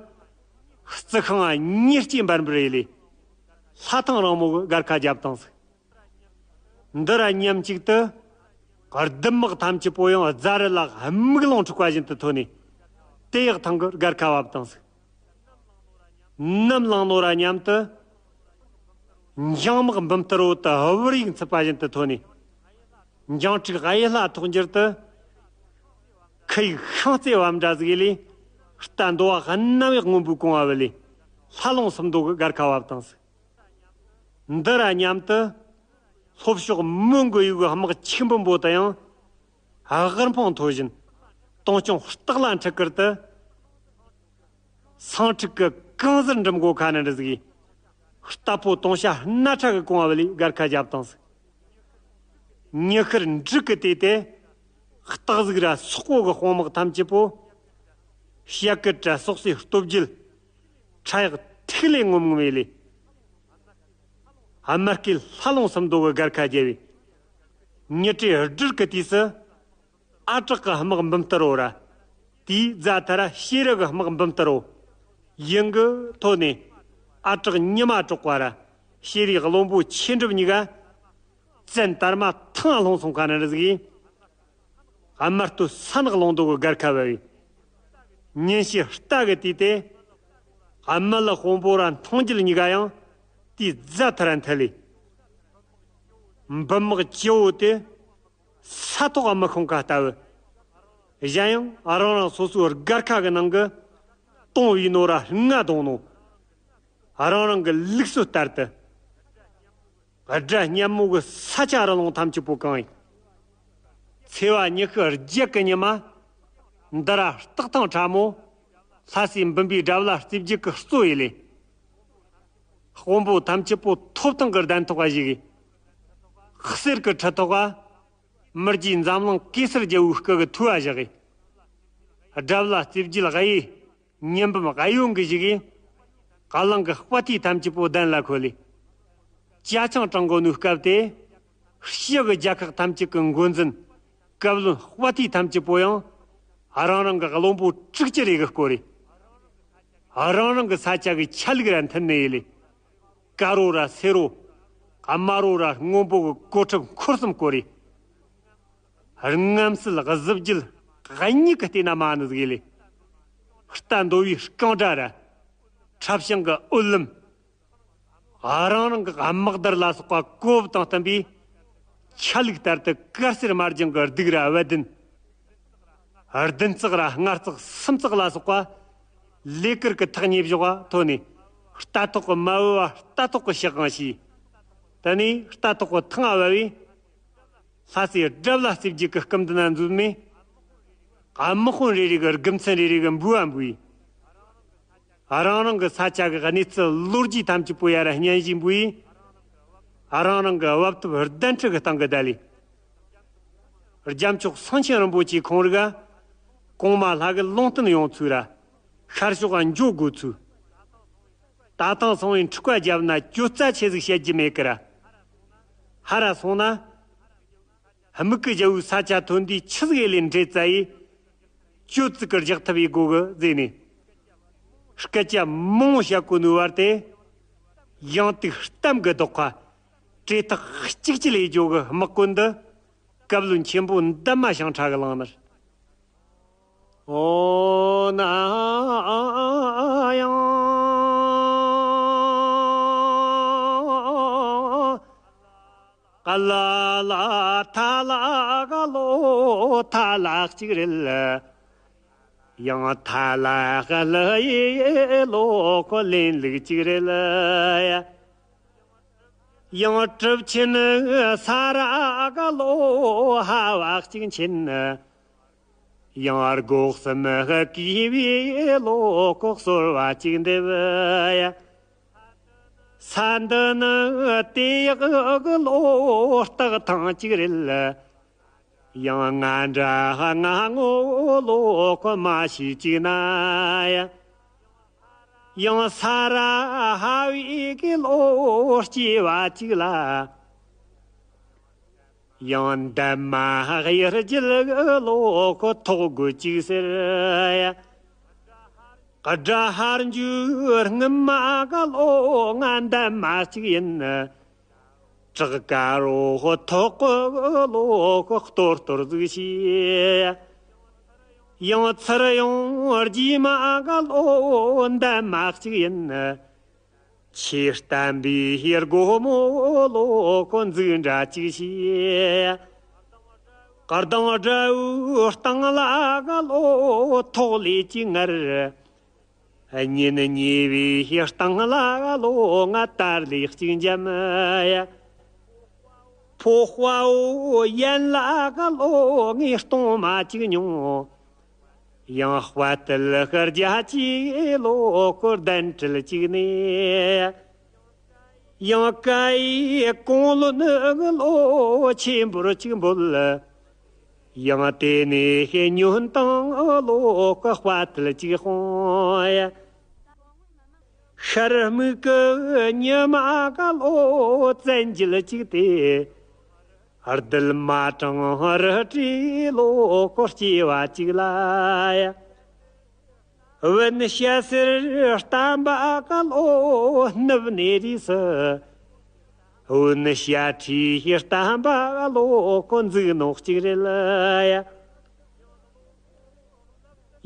རྩི་ཤིང་ཉེར་གཅིག་འབར་འབུར་ཡེ་ལས། ལྷ་ཐང་རིང་མོ་གི་སྒར་ཁ་བརྒྱབ་བཏང་ཟིག། འདི་ར་མཉམ་གཅིག་ཏུ། སྡུད་དམག་ཐམས་ཅད་པོ་ཡང་རྫ་རི་ལ་དམུག་རླུང་འཁྲུག་པ་བཞིན་དུ་ཐོན་ནས། དེ་ཡག་ཐང་གི་སྒར་ཁ་བབས་བཏང་ཟིག། ནམ་ལངས་ནོ་ར་མཉམ་དུ། འཇང་དམག་འབུམ་ལྟར་འོག་ཏུ་བུར་ཡིག་འཚུབ་པ་བཞིན་དུ་ཐོན་ནས། འཇང་ཕྲུག་གཡུ་ལྷ་ཐོག་འགྱུར་དུ། ཁུ་ཡིག་ཤིང་རྩེ་བབ་འདྲ་ཟིག་ལས། རྟ་འདོ་བ་གནམ་ཡག་སྔོན་པོའི་གོང་བ་བུད་ལས། ལྷ་ལུང་སུམ་མདོ་གི་སྒར་ཁ་བབས་བཏང་ཟིག། འདི་ར་མཉམ་དུ། ལྷོ་ཕྱོགས་མོན་གོ་ཡུལ་གྱི་དམག་ཆེན་པོ་འབོ་དུ་ཡང་། དབུལ་འཕང་མཐོ་བཞིན། དུང་སྐྱོང་སྟག་ལ་འཁྲིད་ཁུར་དུ། སེང་ཕྲུག་གི་གང་ཟིར་འགྲིམ་གོ་ཁ་ན་འདྲ་ཟིག་ཡིན། རྟ་ཕོ་དུང་ཤ་སྣ་ཁྲ་གི་གོང་བ་ལས་སྒར་ཁ་བརྒྱབ་བཏང་ཟིག། ཉི་ཤར་འབྲུག་གི་དུས་ཏེ། སྟག་གཟིག་ར་སོག་པོ་གི་དཔུང་དམག་ཐམས་ཅད་པོ། ཤ་ཀི་དྲ་སོག་སའི་སྟོབས་རྒྱུད། ཁྲ་ཡག་ཐིག་ལེ་ངོམ་ངོམ་ཡེ་ལས། དམར་སྐེད་ལྷ་ལུང་སུམ་མདོ་གི་སྒར་ཁ་རྒྱལ་བས། ཉི་དྲོས་སྦྲུལ་གི་དུས་སུ། ཨ་བྲག་གི་དམག་འབུམ་ལྟར་འོ་ར། དེའི་རྫ་མཐའ་ར་ཤེས་རི་གི་དམག་འབུམ་ལྟར་འོ། ཡིན་གི་ཐོ་ནས། ཨ་བྲག་ཉི་མ་དྲོག་པ་ར། ཤེས་རིའི་བློན་པོ་ཆེ་འགྲུབ་གཉིས་ཀ། བཙན་དར་མ་ཐང་ལྷུང་སོང་ཁ་ན་རི་ཟིག་ཡིན། དམར་སྟོད་ས་ནག་ལུང་མདོ་གི་སྒར་ཁ་བབས་ཡིན། ཉིན་ཞིག་རྟ་གི་དུས་ཏེ། དམུ་ལགས་དཔོན་པོ་ར་མཐོང་རྒྱལ་གཉིས་ཀ་ཡང་དེའི་རྫ་མཐའ་ར་འཐེན་ལས། འབུམ་དམག་སྤྱི་བོ་དེ་ས་ཐོག་དམུ་ཤོང་ཁ་ལྟ་བུ། གཞན་ཡང་རང་རང་སོ་སོའི་སྒར་ཁ་གི་ནང་གི་དུང་བའི་ནོ་ར་ལྔ་གདོང་ནོ། རང་རང་གི་ལུགས་སྲོལ་ལྟར་དུ། དགྲ་སྙན་མོ་གི་ས་ཆ་རི་ལུང་ཐམས་ཅད་པོ་གང་ཡིན། ཚེས་པ་ཉི་ཤུ་བརྒྱད་ཀྱི་ཉི་མ། འདི་ར་སྟག་ཐང་ཁྲ་མོ། ལྷ་སྲས་འབུམ་པའི་དགྲ་བླ་རྩིབས་བརྒྱད་ཀྱི་གཙོ་ཡི་ལས། དཔོན་པོ་ཐམས་ཅད་པོ་ཐོབ་ཐང་གི་གདན་ཐོག་ག་བཞུགས་གི། གསེར་གྱི་ཁྲི་ཐོག་ག་མི་རྗེ་འཛམ་གླིང་གེ་སར་རྒྱལ་བོའི་སྐུ་གི་ཐུ་བ་བཞག་གི། དགྲ་བླ་རྩིབས་བརྒྱད་གཡས། ཉི་འབུམ་གཡོན་གྱི་བཞུགས་གི། ཀ་ལང་གི་དཔའ་ཐུལ་ཐམས་ཅད་པོ་གདན་ལ་འཁོད་ལས། ཅ་ཆང་དྲང་དགོས་ནོའི་སྐབས་དེ། ཕྱི་གི་རྒྱལ་ཁག་ཐམས་ཅད་ཀྱི་འགོ་འཛིན། བཀའ་བློན་དཔའ་ཐུལ་ཐམས་ཅད་པོ་ཡང་། རང་རང་གི་བློན་པོ་དྲུག་ཅུ་རེ་གི་སྐོར་རེ། རང་རང་གི་ས་ཆ་གི་ཆ་ལུགས་ར་མཐུན་ནི་ཡི་ལས། དཀར་རོ་ར་སེར་རོ། དམར་རོ་ར་སྔོན་པོ་གི་གོ་ཁྲབ་འཁོར་གསུམ་བསྐོར་རེ། རྔམ་བསིལ་གཟི་བརྗིད་གཉིས་ཀྱི་སྟེང་ན་མ་ནི་ཟིག་ལས། རྟ་འདོ་བའི་རྐང་སྒྲ་ར། ཁྲབ་བྱང་གི་འོད་ལམ། རང་རང་གི་དམག་དར་ལ་སོགས་པ་གོ་བབ་དང་བསྟུན་པའི་ཆ་ལུགས་ལྟར་དུ་དཀར་སེར་དམར་ལྗང་གི་གདུགས་ར་བ་བདུན། བདུན་ཙག་ར་ལྔ་ཙག་སུམ་ཙག་ལ་སོགས་པ་ལས་ཀར་གྱི་ཐག་ཉེ་བཞག་པ་ཐོན་ནས། རྟ་ཐོག་གི་མ་བབས་པ་རྟ་ཐོག་གི་ཕྱག་གང་བྱས། དེ་ནས་རྟ་ཐོག་གི་ཐང་ང་བབས་པས། ལྷ་སྲས་དགྲ་བླ་རྩིབས་བརྒྱད་ཀྱི་སྐུ་མདུན་ན་འཛོམས་ནས། དམག་དཔོན་རེ་རེ་གི་དགེ་མཚན་རེ་རེ་གི་འབུལ་བ་འབུལ། རང་རང་གི་ས་ཆ་གི་གནས་ཚུལ་ལོ་རྒྱུས་ཐམས་ཅད་པོ་ཡར་སྙན་ཞུ་འབུལ། རང་རང་གི་བབ་ཐོབ་གདན་ཁྲི་གི་སྟེང་གི་བསྡད་ལས། རྒྱལ་མཆོག་གསང་ཆེན་རིན་པོ་ཆེའི་ཁོང་རིག་གོང་མ་ལྷ་གི་ལུང་བསྟན་ཡོང་ཚུལ་ར། ཤར་ཕྱོགས་འགྱོ་དགོས་ཚུལ། ད་ཐེངས་སོང་བའི་འཁྲུག་པ་བརྒྱབ་ན་གྱོད་རྩ་ཆེ་ཟིག་བཤད་རྒྱུ་མེད་ཀི་ར། ཧ་ར་སོང་ན། དམིགས་ཀྱི་རྒྱལ་བོའི་ས་ཆ་ཐོན་དུས་ཆི་ཟིག་ཡེ་ལས་འདྲེ་རྩ་ཡིས། གྱོད་ཙིག་གི་རྒྱག་ཐབས་ཡེ་དགོས་གི་ཟེར་ནས། སྐད་ཆ་མང་བོ་བཤད་གོ་ནོའི་བར་དེ། ཡང་དུས་གཏམ་གི་ལྡོག་ཁ། བྲེལ་ཐག་གཅིག་གཅིག་ལས་འཇོག་གི་དམག་གོན་འདི། བཀའ་བློན་ཆེན་པོ་འདན་མ་ཞང་ཁྲ་གི་ལང་ནར། ཨོ་ན་ཡང་། ཀ་ལ་ལ་ཐ་ལ་ག་ལོ་ཐ་ལ་གཅིག་རེད། ཡང་ཐ་ལ་ག་ལ་ཡེ་ལོ་ཁོ་ལེན་ལུགས་གཅིག་རེད། ཡང་གྲུབ་ཆེན་ས་ར་ག་ལོ་ཧ་བ་གཅིག་མཁྱེན། ཡང་སྒོ་གསུམ་གུས་པའི་བློ་ཁོག་གསོལ་བ་གཅིག་འདེབས། ས་འདི་ནི་དེ་ཡག་གི་བློ་རྟགས་ཐང་གཅིག་རེད། ཡང་ང་འདྲ་ང་ངོ་བློ་ཁོག་མ་ཤེས་གཅིག་ན། ཡང་ས་ར་ཧ་བའི་གི་བློ་སྐྱེ་བ་གཅིག་ལ། ཡང་འདན་མ་གཡུ་རྒྱལ་གི་བློ་ཁོ་ཐོག་དགོས་ཅིག་ཟེར། ཡ། དགྲ་ཧར་འཇུ་རྔུལ་མ་གི་བློ་ང་འདན་མ་གཅིག་ཡིན། བྲག་དཀར་རོ་ཐོག་གི་བློ་ཁོ་གཏོར་གཏོར་ཟིག་བྱས། ཡང་ཚུར་ཡོང་རྗེས་མ་གི་བློ་འདན་མ་གཅིག་ཡིན། ཆོས་བསྟན་པའི་སྒོ་མོ་ལོ་ཁོ་འཛུགས་འདྲ་ཅིག་བྱས། སྐར་དང་དགྲ་བོའི་སྟེང་ལ་ག་ལོ་ཐོག་ལས་ཅིག་ངར། གཉེན་ཉེ་བའི་སྟེང་ལ་ག་ལོ་ང་དར་ལས་ཅིག་འཇམ། ཡ། ཕོ་དཔའ་བོ་ཡན་ལ་ག་ལོ་ངའི་གཏོང་མ་ཅིག་མྱོང་། ཡང་དཔའ་རྟུལ་ཤར་རྒྱ་ཆེའི་ལོ་སྐོར་གདན་ཁྲི་གཅིག་ནས། ཡང་ཀ་ཡི་གོང་ལོ་ནི་ལོ་ཆེན་པོར་གཅིག་འབོད། ཡང་དེ་ནས་ཉོན་དང་ལོ་སྐོར་དཔའ་རྟུལ་གཅིག་སྤོང་། ཡ། ཤར་སྨུག་གི་ཉི་མ་ག་ལོ་བཙན་གྱིས་བཅུག་སྟེ། རྡུལ་མ་གྲང་རི་བྲིས་ལོ་སྐོར་སྐྱེ་བ་གཅིག་ལ། ཡ། བུན་ཞྭ་སེར་བསྟན་པ་ག་ལོ་ནུབ་ནས་རིས་སུ། བུན་ཞྭ་ཁྲིའི་བསྟན་པ་ག་ལོ་སྐོར་འཛུགས་ནོག་གཅིག་རེད་ལ། ཡ།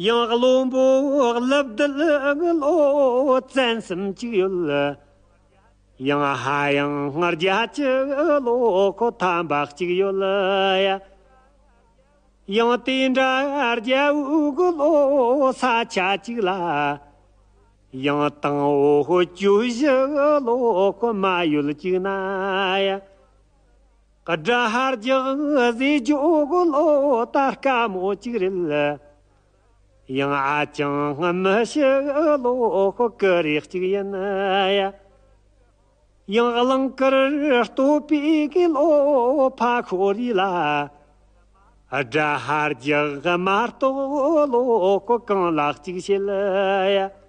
ཡང་བློན་པོ་ཀླུ་བདུད་ཀྱི་བློ་བཙན་གསུམ་གཅིག་ཡོད། ཡང་ཧ་ཡང་རྒྱ་ཆེ་བློ་ཁོ་ཐམ་པ་གཅིག་ཡོད། ཡ། ཡང་དེ་འདྲ་རྒྱལ་བོའི་བློ་ས་ཆ་གཅིག་ལ། ཡང་དང་བོ་ཁོ་གྱོད་བཞི་ལོ་ཁོ་མ་ཡོད་ཅིག་ན་ཡ། དགྲ་ཧར་རྒྱག་ཟེ་ཇོ་གོ་ལོ་ད་དཀའ་མོ་ཅིག་རེད། ཡང་ཨ་ཅང་མི་ཤི་ལོ་ཁོ་ཀི་རེ་ཅིག་ཡིན་ཡ། ཡང་གླང་དཀར་སྟོད་པའི་གི་ལོ་ཕ་ཁོ་རི་ལ། དགྲ་ཧར་རྒྱག་མ་གཏོགས་ལོ་ཁོ་གང་ལ་གཅིག་བྱེད་ཡ།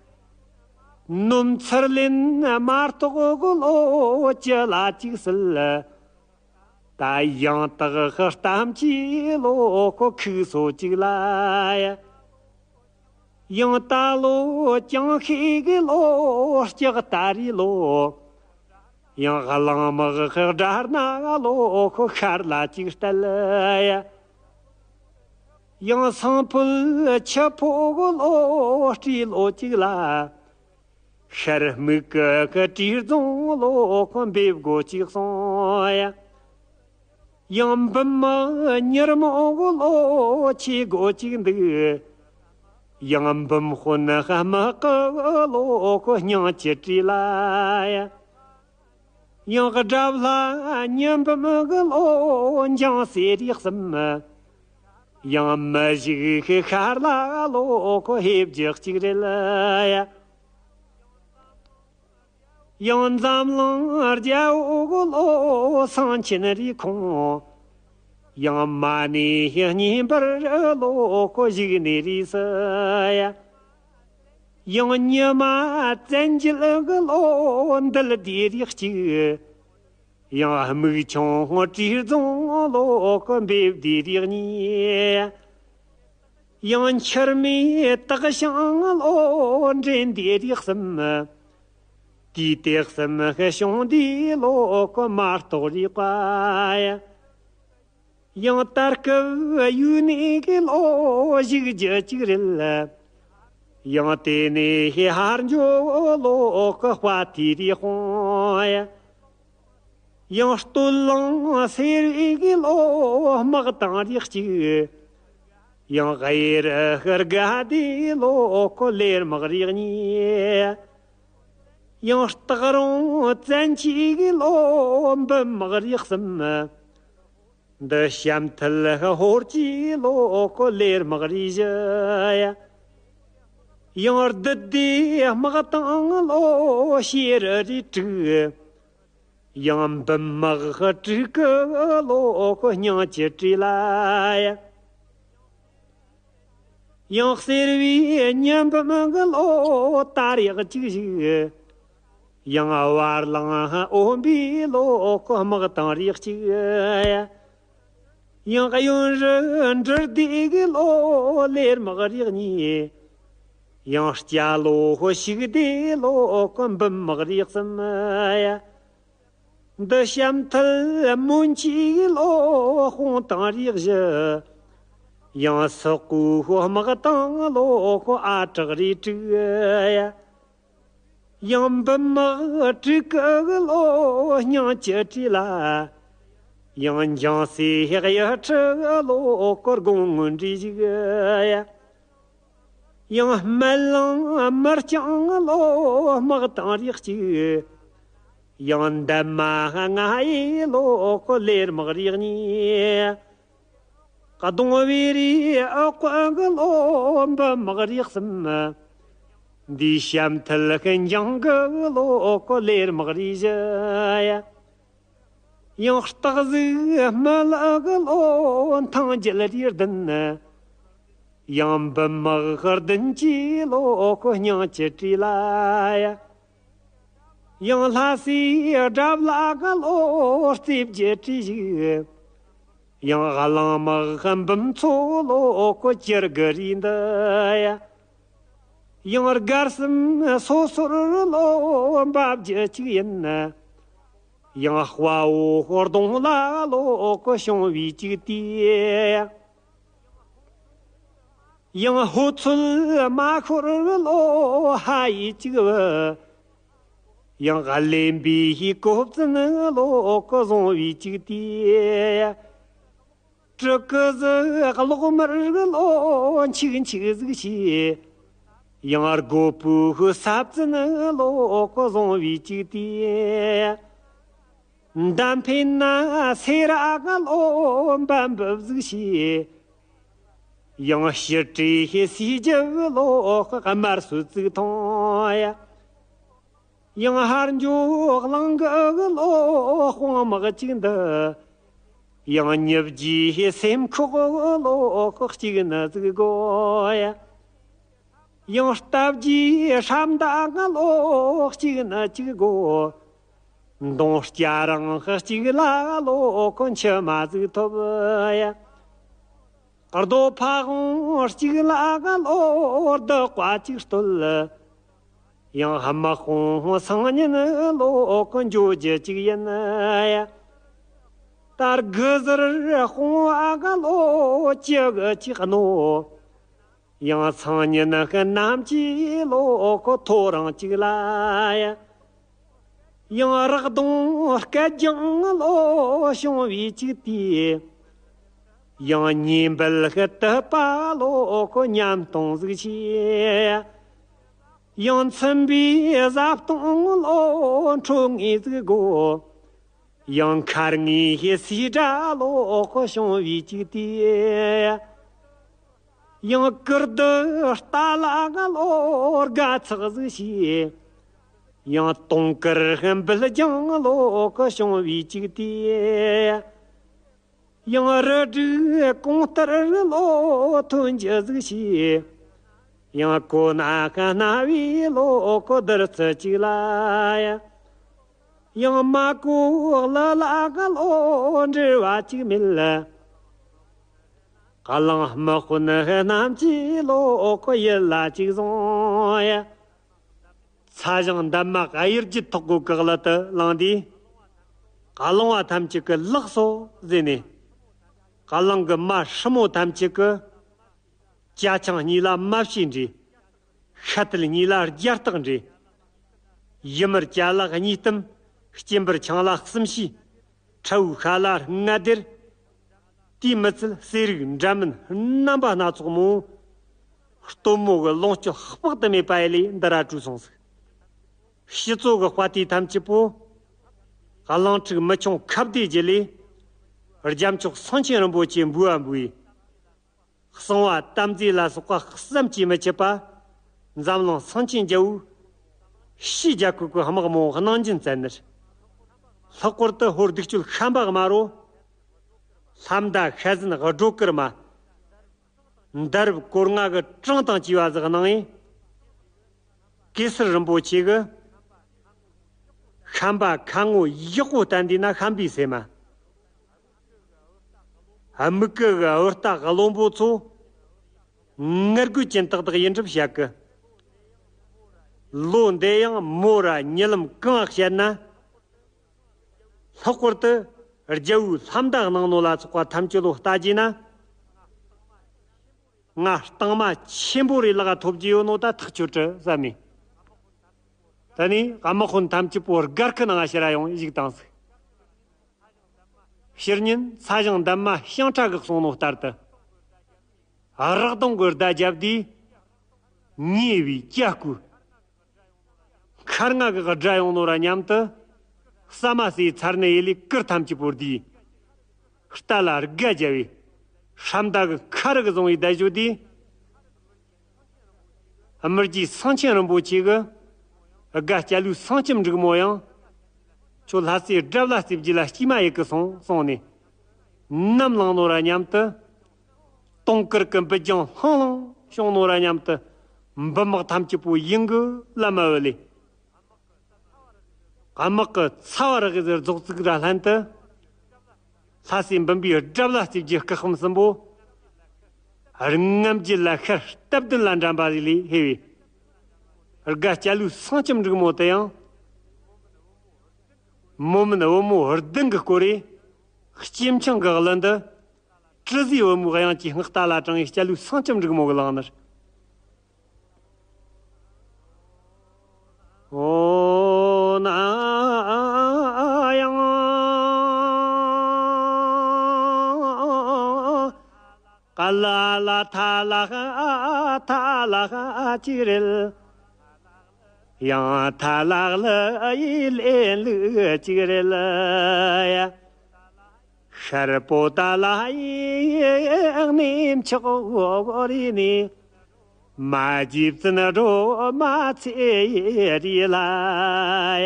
ནོམ་ཚར་ལེན་མ་གཏོགས་གི་ལོ་ཅི་ལ་གཅིག་སྲིད། ད་ཡང་དག་གི་གཏམ་གྱི་ལོ་ཁོ་ཁུག་སོ་གཅིག་ལ་ཡ། ཡང་ད་ལོ་ཅང་ཤེས་གི་ལོ་ལྕགས་ད་རི་ལོ། ཡང་གླང་དམག་གི་དགྲ་སྣ་ལོ་ཁོ་ཤར་ལ་གཅིག་སྟལ་ཡ། ཡང་སང་ཕུལ་ཆུ་ཕོ་གི་ལོ་སྤྲེལ་ལོ་གཅིག་ལ། ཤར་སྨུག་གི་གི་བྲིས་རྫོང་ལོ་ཁོ་འབེབས་སྒོ་གཅིག་སོང་ཡ། ཡང་འབུམ་མི་ཉེར་མོ་གི་ལོ་ཆེ་སྒོ་གཅིག་འདུག། ཡང་འབུམ་དཔོན་དམག་གི་ལོ་ཁོ་སྙིང་གི་བྲིས་ལ་ཡ། ཡང་དགྲ་ལྷ་ཉི་འབུམ་གི་ལོ་འཇང་སེ་རིག་གསུམ། ཡང་མི་བཞུགས་ཤར་ལ་ལོ་ཁོ་ཧེ་བརྒྱ་གཅིག་རེད་ཡ། ཡང་འཛམ་གླིང་རྒྱལ་པོ་གི་ལོ་སེང་ཆེན་རིགས་ཁོང་། ཡང་མ་ཎི་གཉིས་འབར་ལོ་ཁོ་བཞུགས་ནས་རིགས་སུ་ཡ། ཡང་ཉི་མ་བཙན་འགྱེད་གི་ལོ་འདུལ་སྡེ་རིགས་གཅིག། ཡང་སྨུག་ཆུང་བྲིས་རྫོང་ལོ་ཁོ་འབེབས་སྡེ་རིགས་གཉིས། ཡང་འཁྱུར་མེད་སྟག་ཤིང་ལོ་འདྲེན་སྡེ་རིགས་གསུམ། དུས་དེ་གསུམ་གི་བྱུང་འདི་ལོ་ཁོ་མ་གཏོགས་རིག་པ་ཡ། ཡང་ད་སྐབས་ཡུལ་ནས་གི་ལོ་བཞུགས་རྒྱུ་གཅིག་རེད། ཡང་དེ་ནས་ཧེ་ཧར་འགྱོ་ལོ་ཁོ་དཔའ་ཐི་རི་དཔུང་ཡ། ཡང་སྟོད་ལུང་སེར་བའི་གི་ལོ་དམག་དང་རིགས་གཅིག། ཡང་གཡས་རུ་ཤར་དགའ་བདེ་ལོ་ཁོ་ལེར་དམག་རིགས་གཉིས། ཡང་སྟག་རོང་བཙན་གྱི་གི་ལོ་འབུམ་དམག་རིགས་གསུམ། འདི་བྱམས་མཐིལ་ཧོར་གྱི་ལོ་ཁོ་ལེར་དམག་རིགས་བཞི་ཡ། ཡང་བདུད་སྡེ་དམག་དང་ལོ་ཤེར་རི་དྲུག། ཡང་འབུམ་དམག་དྲུག་གི་ལོ་ཁོ་སྙིང་གི་བྲིས་ལ་ཡ། ཡང་སེར་བའི་ཉི་འབུམ་གི་ལོ་དར་ཡག་གཅིག་བཞུགས། ཡང་བར་ལང་ཨོམ་བི་ལོ་ཁོ་དམག་དང་རིགས་གཅིག་ཡ། ཡང་གཡོན་རུ་འབྲུ་སྡེ་གི་ལོ་ལེར་དམག་རིགས་གཉིས། ཡང་སྐྱ་ལོ་ཁོ་ཤུག་སྡེ་ལོ་ཁོ་འབུམ་དམག་རིགས་གསུམ་ཡ། འདི་བྱམས་མཐིལ་མོན་གྱི་ལོ་དཔུང་དང་རིགས་བཞི། ཡང་སོག་པོའི་དམག་དང་ལོ་ཁོ་ཨ་བྲག་རི་དྲུག་ཡ། ཡང་འབུམ་དམག་དྲུག་གི་ལོ་སྙིང་གི་བྲིས་ལ། ཡང་འཇང་སེ་གཡུ་ཁྲི་ལོ་ཁོ་དགུང་སྔོན་འདྲའི་བཞུགས་ཡ། ཡང་སྨད་གླིང་མི་རྐྱང་ལོ་དམག་དང་རིགས་གཅིག། ཡང་འདབ་མ་ལྔ་ཡི་ལོ་ཁོ་ལེར་དམག་རིགས་གཉིས། གདོང་བའི་རི་ཨ་ཀོ་གི་ལོ་འབུམ་དམག་རིགས་གསུམ། འདི་བྱམས་མཐིལ་ཤིན་ཅང་གི་ལོ་ཁོ་ལེར་དམག་རིགས་བཞི་ཡ། ཡང་སྟག་གཟིག་སྨད་ལ་གི་ལོ་ཐང་རྒྱལ་རིགས་བདུན། ཡང་འབུམ་དམག་བདུན་གྱི་ལོ་ཁོ་སྙིང་གི་བྲིས་ལ་ཡ། ཡང་ལྷ་སའི་དགྲ་བླ་གི་ལོ་རྩིབས་ཀྱི་བྲིས་ཤིག། ཡང་གླང་དམག་འབུམ་ཚོ་ལོ་ཁོ་སྐྱུར་གི་རིགས་འདི་ཡ། ཡང་སྒར་གསུམ་སོ་སོར་ལོ་འབབ་རྒྱུ་གཅིག་ཡིན། ཡང་དཔའ་བོ་གདོང་ལ་ལོ་ཁོ་བྱུང་བའི་གཅིག་དེ། ཡང་ཧོ་ཚུལ་མ་ཤོར་ལོ་ཧ་ཡི་གཅིག་བུ། ཡང་གླེན་པའི་གོ་བཙུན་ལོ་ཁོ་བཟུང་བའི་གཅིག་དེ། སྤྲུལ་སྐུ་ཟིག་གློག་དམར་གི་ལོ་འཆིག་འཆིག་ཟིག་བྱས། ཡང་རྒོད་པོའི་ས་བཙན་ལོག་གི་བཟུང་བའི་ཅིག་དེ། མདའ་འཕེན་ན་སེ་ར་གི་ལོག་འབབ་འབབ་ཟིག་བྱས། ཡང་ཕྱི་དྲོའི་སའི་རྒྱབ་ལོག་གི་དམར་སོད་ཙིག་ཐོང་ཡ། ཡང་ཧར་འགྱོ་གླིང་གི་ལོག་དཔུང་དམག་ཅིག་འདི། ཡང་ཉིབ་རྒྱའི་སེམས་ཁོག་ལོག་གཅིག་ནི་ཟིག་དགོ་ཡ། ཡང་སྟབས་ཀྱིས་ཧྲམ་མདའ་ལོག་གཅིག་ནི་གཅིག་དགོ། མདུང་སྐྱ་རིང་གཅིག་ལ་ལོག་མཆི་མ་ཟིག་ཐོབ་ཡ། རྡོ་ཕ་ཝང་གཅིག་ལ་ལོག་རྡོ་ཀ་གཅིག་བརྟོལ། ཡང་དམག་དཔུང་སང་ཉིན་ལོག་འགྱོ་རྒྱུ་གཅིག་ཡིན་ཡ། ད་དགུ་ཟུར་དཔུང་བ་ག་ལོག་ཅི་གི་ཅིག་གནོ། ཡང་སང་ཉིན་གནམ་གྱི་ལོག་ཐོ་རངས་གཅིག་ལ་ཡ། ཡང་རག་གདོང་སྐད་རྒྱང་ལོག་བྱུང་བའི་ཅིག་དེ། ཡང་ཉེ་འབུལ་གི་དུད་པ་ལོག་གི་ཉམས་སྟོང་ཟིག་བྱས། ཡང་ཚིམ་པའི་བཟའ་བཏུང་ལོག་འཕྲོད་ངེས་ཟིག་དགོ། ཡང་མཁར་ངོས་སའི་སྒྲ་ལོག་གི་བྱུང་བའི་ཅིག་དེ། ཡང་ཀིར་དུ་རྟ་ལ་ང་ལོག་དགའ་ཚགས་ཟིག་བྱས། ཡང་དུང་དཀར་འབུད་རྒྱང་ལོག་གི་བྱུང་བའི་ཅིག་དེ། ཡང་རི་དྲུག་གོང་ལྟར་ལོག་ཐོན་རྒྱུ་ཟིག་བྱས། ཡང་གོ་ན་ཁ་སྣ་བའི་ལོག་གི་བདུད་རྩི་ཅིག་ལ་ཡ། ཡང་མ་གོ་ལ་ལ་ག་ལོག་འབྲེལ་བ་ཅིག་མེད། གླང་དམག་དཔོན་རྣམས་ཀྱིས་ལོག་གི་ཡིད་ལ་ཅིག་བཟུང་ཡ། ཚ་ཞང་འདབ་མ་གཡུ་རྒྱུད་ཐོག་གོ་གི་གླུ་དུ་བླངས་དུས། གླང་བ་ཐམས་ཅད་ཀྱིས་ལགས་སོ་ཟེར་ནས། གླང་གི་མ་སྲུ་མོ་ཐམས་ཅད་ཀྱིས། ཅ་ཆང་གཉིས་ལ་མ་བྱི་འདྲེས། ཤ་དལ་གཉིས་ལ་རྒྱ་སྟག་འདྲེས། ཡུ་མུར་ཅ་ལག་གཉིས་གཏུམ། སྐྱིན་པར་ཆང་ལ་གསུམ་བྱི། ཁྲ་བོའི་ཤ་ལ་ལྔ་སྡེར། དེའི་མི་ཚད་ཟས་རིགས་འདྲ་མིན་རྣམ་པ་སྣ་ཚོགས་མོ། སྟོན་མོ་གི་ལོངས་སྤྱོད་དཔག་ཏུ་མེད་པ་ཡེ་ལས་འདི་ར་བྲོས་སོང་ཟིག། ཕྱི་ཚོ་གི་དཔའ་རྟུལ་ཐམས་ཅད་པོ། གླིང་ཕྲུག་མི་ཆུང་ཁ་བདེ་རྒྱུ་ལས། རྒྱལ་མཆོག་སེང་ཆེན་རིན་པོ་ཆེ་འབུལ་བ་འབུལ་བས། གསང་བ་དམ་རྫས་ལ་སོགས་པ་བསམ་གྱིས་མི་ཁྱབ་པ། འཛམ་གླིང་སེང་ཆེན་རྒྱལ་པོའི་ཕྱིའི་རྒྱལ་ཁབ་ཀྱི་དམག་མང་གནང་སྦྱིན་བསྩལ་ནས། ལྷག་པར་དུ་ཧོར་གདུགས་སྤྱོད་ཤན་པ་དམར་པོ། ལྷ་མདའ་ཤ་ཟན་སྒྲོ་སྐུར་མ། མདའ་རབ་གོར་ལྔ་གི་གྲངས་དང་བཅས་པ་ཟིག་གནང་ངས། གེ་སར་རིན་པོ་ཆེ་གིས། ཤན་པ་ཁ་ངོ་ཡག་པོ་བསྟན་དུས་ན་ཤན་པའི་སེམས་མ། དམིགས་ཀྱི་གི་བུ་རྟ་བློན་པོ་ཚོ། ངར་རྒོད་ཅན་ཏག་ཏག་ཡིན་གྲབས་བཤད་གི། ལོ་འདི་ཡང་མོ་ར་ཉི་ལམ་གང་བཤད་ན། ལྷག་པར་དུ་རྒྱལ་པོའི་ལྷ་མདའ་གནང་ནོ་ལ་སོགས་པ་ཐམས་ཅད་ལོ་ལྟ་རྒྱུ་ན། ང་རྟིང་མ་ཆེན་པོ་རེ་ལག་ཐོབ་རྒྱུ་ཡོད་ནོ་ད་ཐག་ཆོད་དྲི་བསམ་མེད། ད་ནི་དམག་དཔོན་ཐམས་ཅད་པོ་སྒར་ཁུ་ནང་ཕྱིར་ཡོང་བཞུགས་དང་ཟིག། ཕྱི་ཉིན་ཚ་ཞང་འདབ་མ་ཤིང་ཁྲ་གིས་གསུངས་ནོ་ལྟར་དུ། རག་གདོང་གི་བརྡ་བརྒྱབ་དུས། ཉེ་བའི་སྐྱ་སྐུ། མཁར་རྔ་གི་སྒྲ་ཡོང་ནོ་ར་མཉམ་དུ། ཟ་མ་ཟོས་ཚར་ནས་ཡེ་ལས་གུར་ཐམས་ཅད་པོ་བསྡུས། རྟ་ལ་སྒ་བརྒྱབ་པས། ཧྲམ་མདའ་གི་ཁ་རུ་གི་བཟུང་བའི་བརྡ་བརྗོད་དུས། དམུ་རྒྱུད་སེང་ཆེན་རིན་པོ་ཆེ་གིས། དགའ་སྐྱ་ལུའི་སེང་ལྕམ་འབྲུག་མོ་ཡང་། ཁྱོད་ལྷ་སའི་དགྲ་བླ་རྩེ་བརྒྱད་ལ་སྐྱེལ་མ་ཡེ་གི་སོང་གསུངས་ནས། ནམ་ལངས་ནོ་ར་མཉམ་དུ། དུང་དཀར་གི་འབུད་རྒྱང་ལྷང་ལྷང་བྱུང་ནོ་ར་མཉམ་དུ། འབུམ་དམག་ཐམས་ཅད་པོ་ཡིན་གི་ལ་མ་བུད་ལས། དམག་གི་ཚ་བ་རག་གི་ཟེར་རྫོགས་ཚིག་ར་ལྷན་དུ། ལྷ་སའི་འབུམ་པའི་དགྲ་བླ་རྩེ་བརྒྱད་སྐུ་ཁམས་གསུམ་པོ། རྔམ་བརྗིད་ལ་ཤར་སྟབས་བདུན་ལ་འགྲན་པ་ལས་ལས་ཧེ་བས། དགའ་སྐྱ་ལུའི་སེང་ལྕམ་འབྲུག་མོ་དེ་ཡང་། མོ་མིན་བུ་མོ་བདུན་གྱི་སྐོར་རེ། སྐྱེམས་ཆང་གི་གླུ་འདི། དྲི་ཟའི་བུ་མོའི་དབྱངས་ཀྱིས་སྔགས་རྟ་ལ་དྲངས་པའི་སྐྱ་ལུའི་སེང་ལྕམ་འབྲུག་མོ་གི་ལག་ནར། ཨོ་ན་ཡང་། ཀ་ལ་ལ་ཐ་ལག་ཨ་ཐ་ལག་ཨ་ཅིག་རེད། ཡང་ཐ་ལག་ལ་ཡི་ལེན་ལུགས་ཅིག་རེད་ཡ། ཤར་པོ་ཏ་ལ་ཡི་གནས་མཆོག་རེད་ནི། མ་ཇི་བཙུན་སྒྲོལ་མ་ཚེ་རིང་ལ་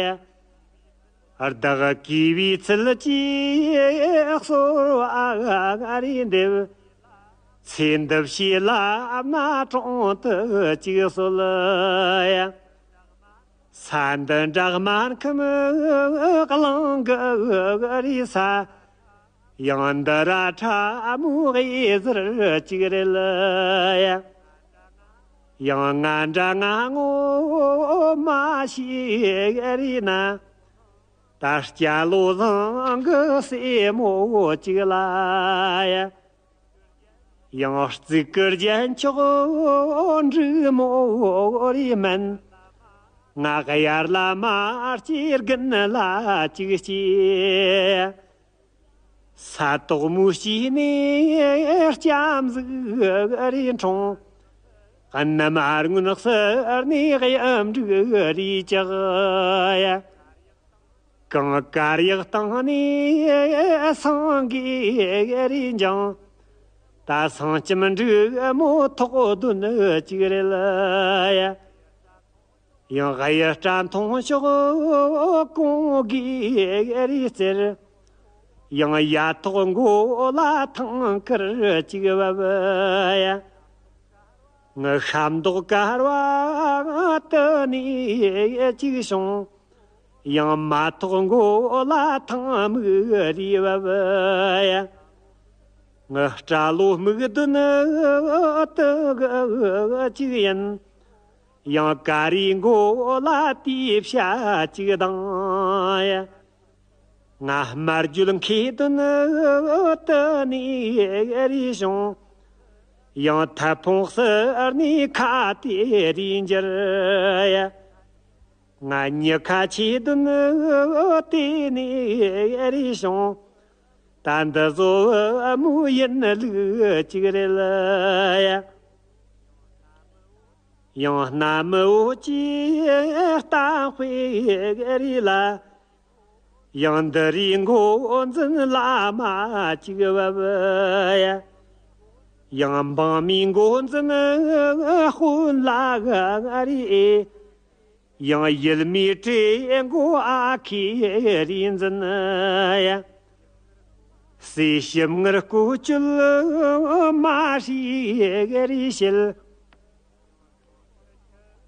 ཡ། བདག་གིས་བའི་ཚུལ་གྱིས་གསོལ་བ་རེ་འདེབས། ཚེ་འདི་ཕྱི་ལ་མནའ་དྲུང་དུ་གཅིག་གསོལ་ཡ། ས་འདི་འདྲ་སྨར་ཁམས་གླིང་གི་རེད་ས། ཡང་འདི་ར་ཁྲ་མོ་གཡས་ཟུར་གཅིག་རེད་ཡ། ཡང་ང་འདྲ་ང་ངོ་མ་ཤེས་རེད་ན། ད་སྐྱ་ལོ་བཟང་གི་སྲས་མོ་གཅིག་ལ་ཡ། ཡང་གཙུག་གི་རྒྱན་མཆོག་འབྲུག་མོ་རེད་མིན། ང་གཡར་ལ་མ་སྐྱེ་རྒན་ལ་གཅིག་སྐྱེས། ས་དོག་མོའི་དཀྱིལ་ནས་སྐྱ་མཛུབ་རེ་འཁྲུངས། གནམ་སྔོན་གསེར་ནས་གཡུ་འབྲུག་རེ་བཀྱག་ཡ། གངས་དཀར་ཡག་སྟེང་ནས་སེང་གེ་རེ་འགྱིང་། ད་སེང་ལྕམ་འབྲུག་མོ་ཐོག་གདོན་གཅིག་རེད་ཡ། ཡང་གཡུ་སྐྲ་མཐོང་ཕྱོགས་གོང་གི་རི་རྩེར། ཡང་ཡ་ཐོག་མགོ་ལ་ཐང་དཀར་གཅིག་བབས་ཡ། ངི་ཤ་མདོག་དཀར་བ་དུ་ནས་གཅིག་བྱུང་། ཡང་མ་ཐོག་མགོ་ལ་ཐང་མིག་རིས་བབས་ཡ། ངི་སྐྲ་ལོ་སྨུག་ལྡན་དུ་གཅིག་ཡིན། ཡང་ཀ་རིའི་མགོ་ལ་དེའི་བྱ་གཅིག་ལྡང་ཡ། ང་དམར་བརྗོད་མཁས་དོན་དུ་ནས་རིས་བྱུང་། ཡང་ཐབ་ཕོང་གསེར་ནས་ཁ་དེ་རིས་འགྱུར་ཡ། ང་མྱི་ཁ་ཆེ་དོན་དེ་ནས་རིས་བྱུང་། ད་འདི་བཟོ་བུ་མོ་ཡིན་ལུགས་གཅིག་རེད་ཡ། ཡང་སྣ་མི་བོ་ཅི་ལྟ་དཔེ་རེད་ལ། ཡང་འདི་རིའི་མགོ་འཛིན་བླ་མ་གཅིག་བབས་ཡ། ཡང་འབངས་མིའི་མགོ་འཛིན་དཔོན་ལ་རེད། ཡང་ཡུལ་མིའི་གྲོས་མགོ་ཨ་ཁུའི་རིས་འཛིན་ཡ། སྲས་ཞིབ་ངར་སྐུ་སྤྱོད་མ་ཧྲི་རིས་བྱེད།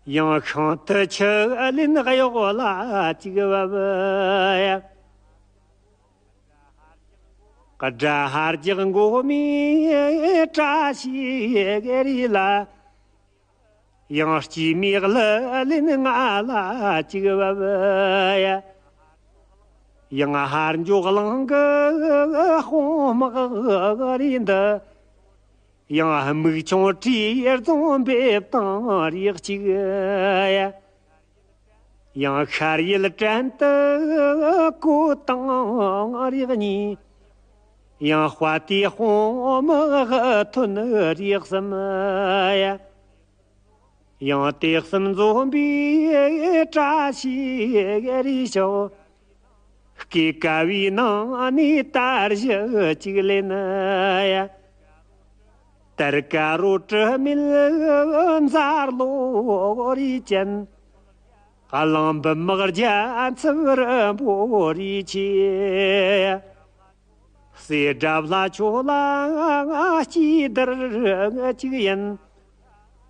ཡང་ཤིང་རྟ་ཆུ་ལེན་གཡོག་ལ་གཅིག་བབས་ཡ། དགྲ་ཧར་རྒྱག་མགོ་མིའི་བཀྲ་ཤིས་རིས་ལ། ཡང་སྐྱེས་མའི་གླུ་ལེན་ང་ལ་གཅིག་བབས་ཡ། ཡང་ཧར་འཇོག་གླིང་གི་དཔུང་དམག་རིས་འདི། ཡང་སྨུག་ཆུང་བྲིས་རྫོང་འབེབས་དང་རིགས་གཅིག་ཡ། ཡང་ཤར་ཡུལ་བྲན་དུ་བཀོད་དང་རིགས་གཉིས། ཡང་དཔའ་རྟུལ་དཔུང་དམག་ཐོན་རིགས་གསུམ་ཡ། ཡང་དེ་གསུམ་འཛོམས་པའི་བཀྲ་ཤིས་རིས་ཤོག་སྐས་ཀ་བའི་ནང་ནས་དར་ཞི་གཅིག་ལེན་ཡ། དར་དཀར་རོ་དྲི་མེད་མཛའ་ལོ་རིས་ཅན། གླང་འབུམ་དམག་རྒྱལ་འཚུབ་རི་འབོ་རིས་ཆེ། སྲས་དགྲ་ལྷ་ཁྱོད་ལ་སྐྱེས་དར་གཅིག་ཡིན།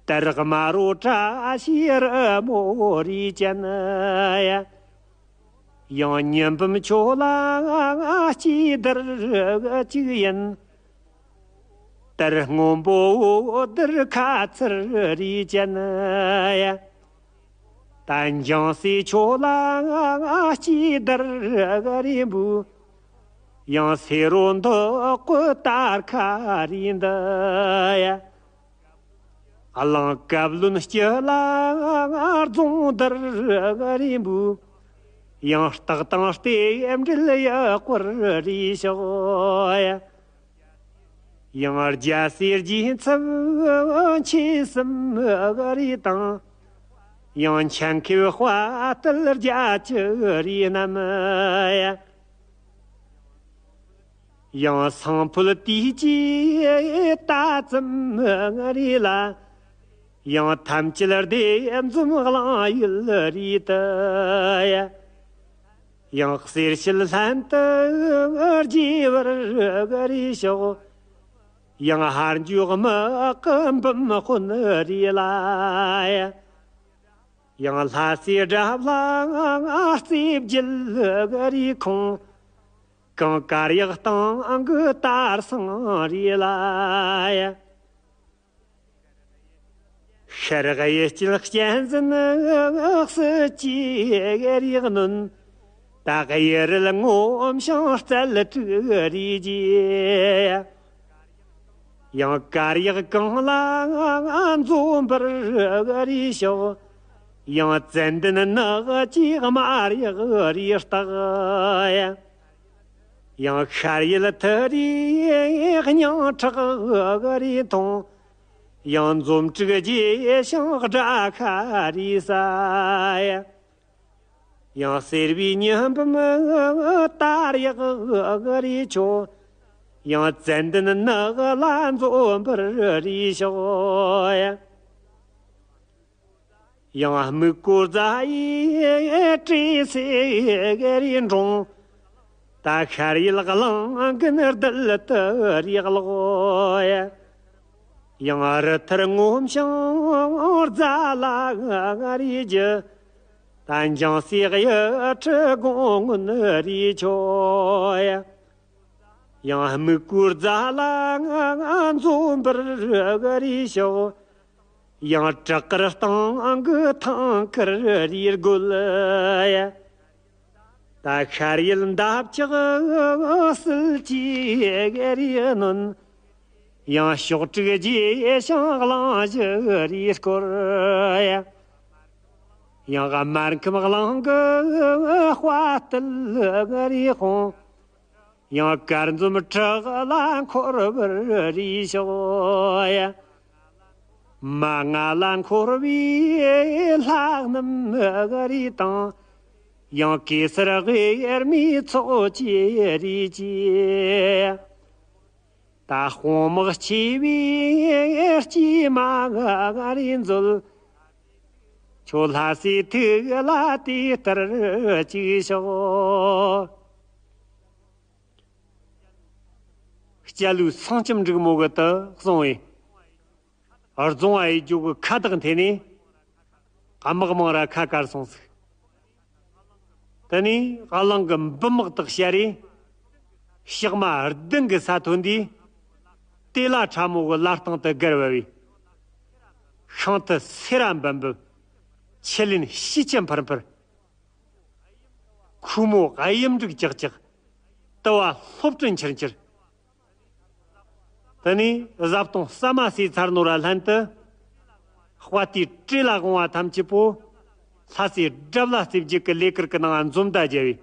དར་དམར་རོ་བཀྲ་ཤིས་རི་མོ་རིས་ཅན་ཡ། ཡང་ཉི་འབུམ་ཁྱོད་ལ་སྐྱེས་དར་གཅིག་ཡིན། དར་སྔོན་པོ་དར་ཁ་ཚུར་རིས་ཅན་ཡ། ད་འཇང་སྲས་ཁྱོད་ལ་སྐྱེས་དར་རིས་འབུ། ཡང་སེ་རོ་འདི་ཀོ་དར་ཁ་རིས་འདི་ཡ། གླང་བཀབ་བློན་སྐྱིད་ལ་རྫོང་དར་རིས་འབུ། ཡང་སྟག་དང་རྟེན་འབྲེལ་ཡག་པར་རིས་ཤོག་ཡ། ཡང་རྒྱལ་སྲས་རྗེ་ཚབ་མཆེད་གསུམ་རེ་དང་། ཡང་ཆེན་མཁས་དཔའ་རྟུལ་རྒྱལ་བཅུ་རེ་རྣམས། ཡང་སང་ཕོད་དུས་ཀྱི་ད་ཙམ་རེ་ལ། ཡང་ཐམས་ཅད་སྡེ་འཛོམས་གླིང་ཡུལ་རེ་དུ། ཡང་གསེར་ཞལ་ལྷན་དུ་རྒྱས་པར་རེ་ཤོག། ཡང་ཧར་འཇུག་དམག་གི་འབུམ་དཔོན་རེ་ལ། ཡང་ལྷ་སའི་དགྲ་ལྷ་རྩེ་བརྒྱད་རེ་ཁོང་། གངས་དཀར་ཡག་སྟེང་གི་དར་སང་རེ་ལ། ཤར་གཡུ་སྐྱེད་གཅན་གཟན་སྲིད་ཀྱི་རིགས་གནོན། ད་གཡུ་རལ་ངོམ་ཞིང་རྩལ་དྲུག་རེ་རྒྱས། ཡང་དཀར་ཡག་གངས་ལ་མཛོ་འབུར་རེ་ཤོག། ཡང་ཙན་དན་ནགས་ཀྱི་དམར་ཡག་རེ་བརྟག། ཡང་ཤར་ཡུལ་ཐུ་རི་སྙིང་ཁྲག་རེ་འཐུང་། ཡང་འཛོམས་དྲུག་རྒྱས་ཤིང་དགྲ་ཤ་རེ་ཟ། ཡང་སེར་བའི་ཉི་འབུམ་དར་ཡག་རེ་ཆོ། ཡང་ཙན་དན་ནགས་ལ་མཛོ་འབུར་རེ་ཤོག། ཡང་སྨུག་པོ་རྫ་ཡི་བྲེ་སེ་རེ་འབྲོང་། ད་ཤར་ཡུལ་གླིང་དགུན་རྡུལ་དུ་རེ་ཀློག། ཡང་རི་ཐུར་ངོམ་ཞིང་རྫ་ལ་རེ་རྒྱུ། ད་འཇང་སའི་གཡུ་ཁྲི་དགུང་སྔོན་རེ་ཆོ། ཡང་སྨུག་པོའི་རྫ་ལ་མཛོ་འབུར་རེ་ཤོག། ཡང་བྲག་དཀར་སྟེང་གི་ཐང་དཀར་རེ་རྒོད། ད་ཤར་ཡུལ་འདབ་ཆགས་སིལ་གྱིས་རེ་གནོན། ཡང་ཕྱོགས་དྲུག་རྒྱས་ཤིང་གླིང་བཞི་རེ་བསྐོར། ཡང་དམར་ཁམས་གླིང་གི་དཔའ་རྟུལ་རེ་དཔུང་། ཡང་དཀར་འཛོམས་བྲག་ལ་འཁོར་བར་རེ་ཤོག། མ་ང་ལ་འཁོར་བའི་ལྷ་རྣམས་རེ་དང་། ཡང་གེ་སར་དབྱེར་མེད་ཚོགས་ཀྱིས་རེ་བཅས། ད་དཔུང་དམག་ཆེ་བའི་སྐྱེས་མ་རེ་འཛོལ། ཁྱོད་ལྷ་སའི་ཐུགས་ལ་དེ་ལྟར་གཅིག་ཤོག། སྐྱ་ལུས་སེང་ལྕམ་འབྲུག་མོ་གི་དུ་གསུང་བས། རྫོང་བ་ཡི་རྒྱུག་གི་ཁ་བཏགས་འཐེན་ནས། དམག་མང་ར་ཁ་བཀར་སོང་ཟིག། དེ་ནས་གླིང་གི་འབུམ་དམག་དག་བཤལ་རས། ཞག་མ་བདུན་གི་ས་ཐོན་དུས། དེ་ལ་ཁྲ་མོ་གི་ལ་སྟེང་དུ་བརྒལ་བ་བས། ཤིང་རྟ་སེ་ར་འབབ་འབབ། ཆུ་ལེན་ཤིས་ཆུ་འཕུར་འཕུར། ཁུ་མོ་གཡུ་འབྲུག་ཅག་ཅག། དུ་བ་ལྷོ་བྲན་འཁྱིལ་འཁྱིལ། དེ་ནས་བཟའ་བཏུང་ཟ་མ་ཟོས་ཚར་ནོ་ར་ལྷན་དུ། དཔའ་རྟུལ་བྲེ་ལ་དབང་བ་ཐམས་ཅད་པོ། ལྷ་སའི་དགྲ་བླ་རྩེ་བརྒྱད་ཀྱི་ལས་ཀར་གྱི་ནང་འཛོམས་ད་རྒྱལ་བས།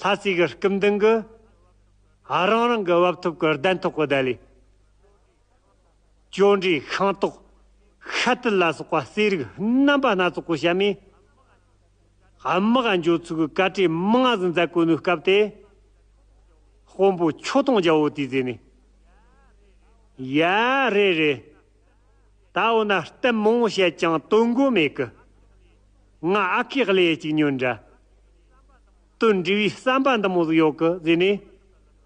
ལྷ་སའི་གི་སྐུ་མདུན་གྱི། རང་རང་གི་བབ་ཐོབ་ཀྱི་གདན་ཐོག་གི་བརྡ་ལས། ཅོ་འདྲིའི་ཤིང་ཏོག། ཤ་དུལ་ལ་སོགས་པ་རྩེ་རིགས་རྣམ་པ་སྣ་ཚོགས་པོ་བཤམས་ནས། དམག་འགྱོ་ཚུལ་གྱི་བཀའ་དྲིན་མང་ང་ཟིག་མཛད་གོ་ནོའི་སྐབས་དེ། དཔོན་པོ་ཆོ་ཐོང་རྒྱལ་བོ་དེས་ཟེར་ནས། ཡ་རེད་རེད། ད་འོ་ན་གཏམ་མང་བོ་བཤད་ཀྱང་དོན་གོ་མེད་གི། ང་ཨ་ཁུའི་གླུ་ཡི་གཅིག་ཉོན་འདྲ། དོན་འདྲི་བའི་བསམ་པ་འདི་མོ་ཟིག་ཡོད་གི་ཟེར་ནས།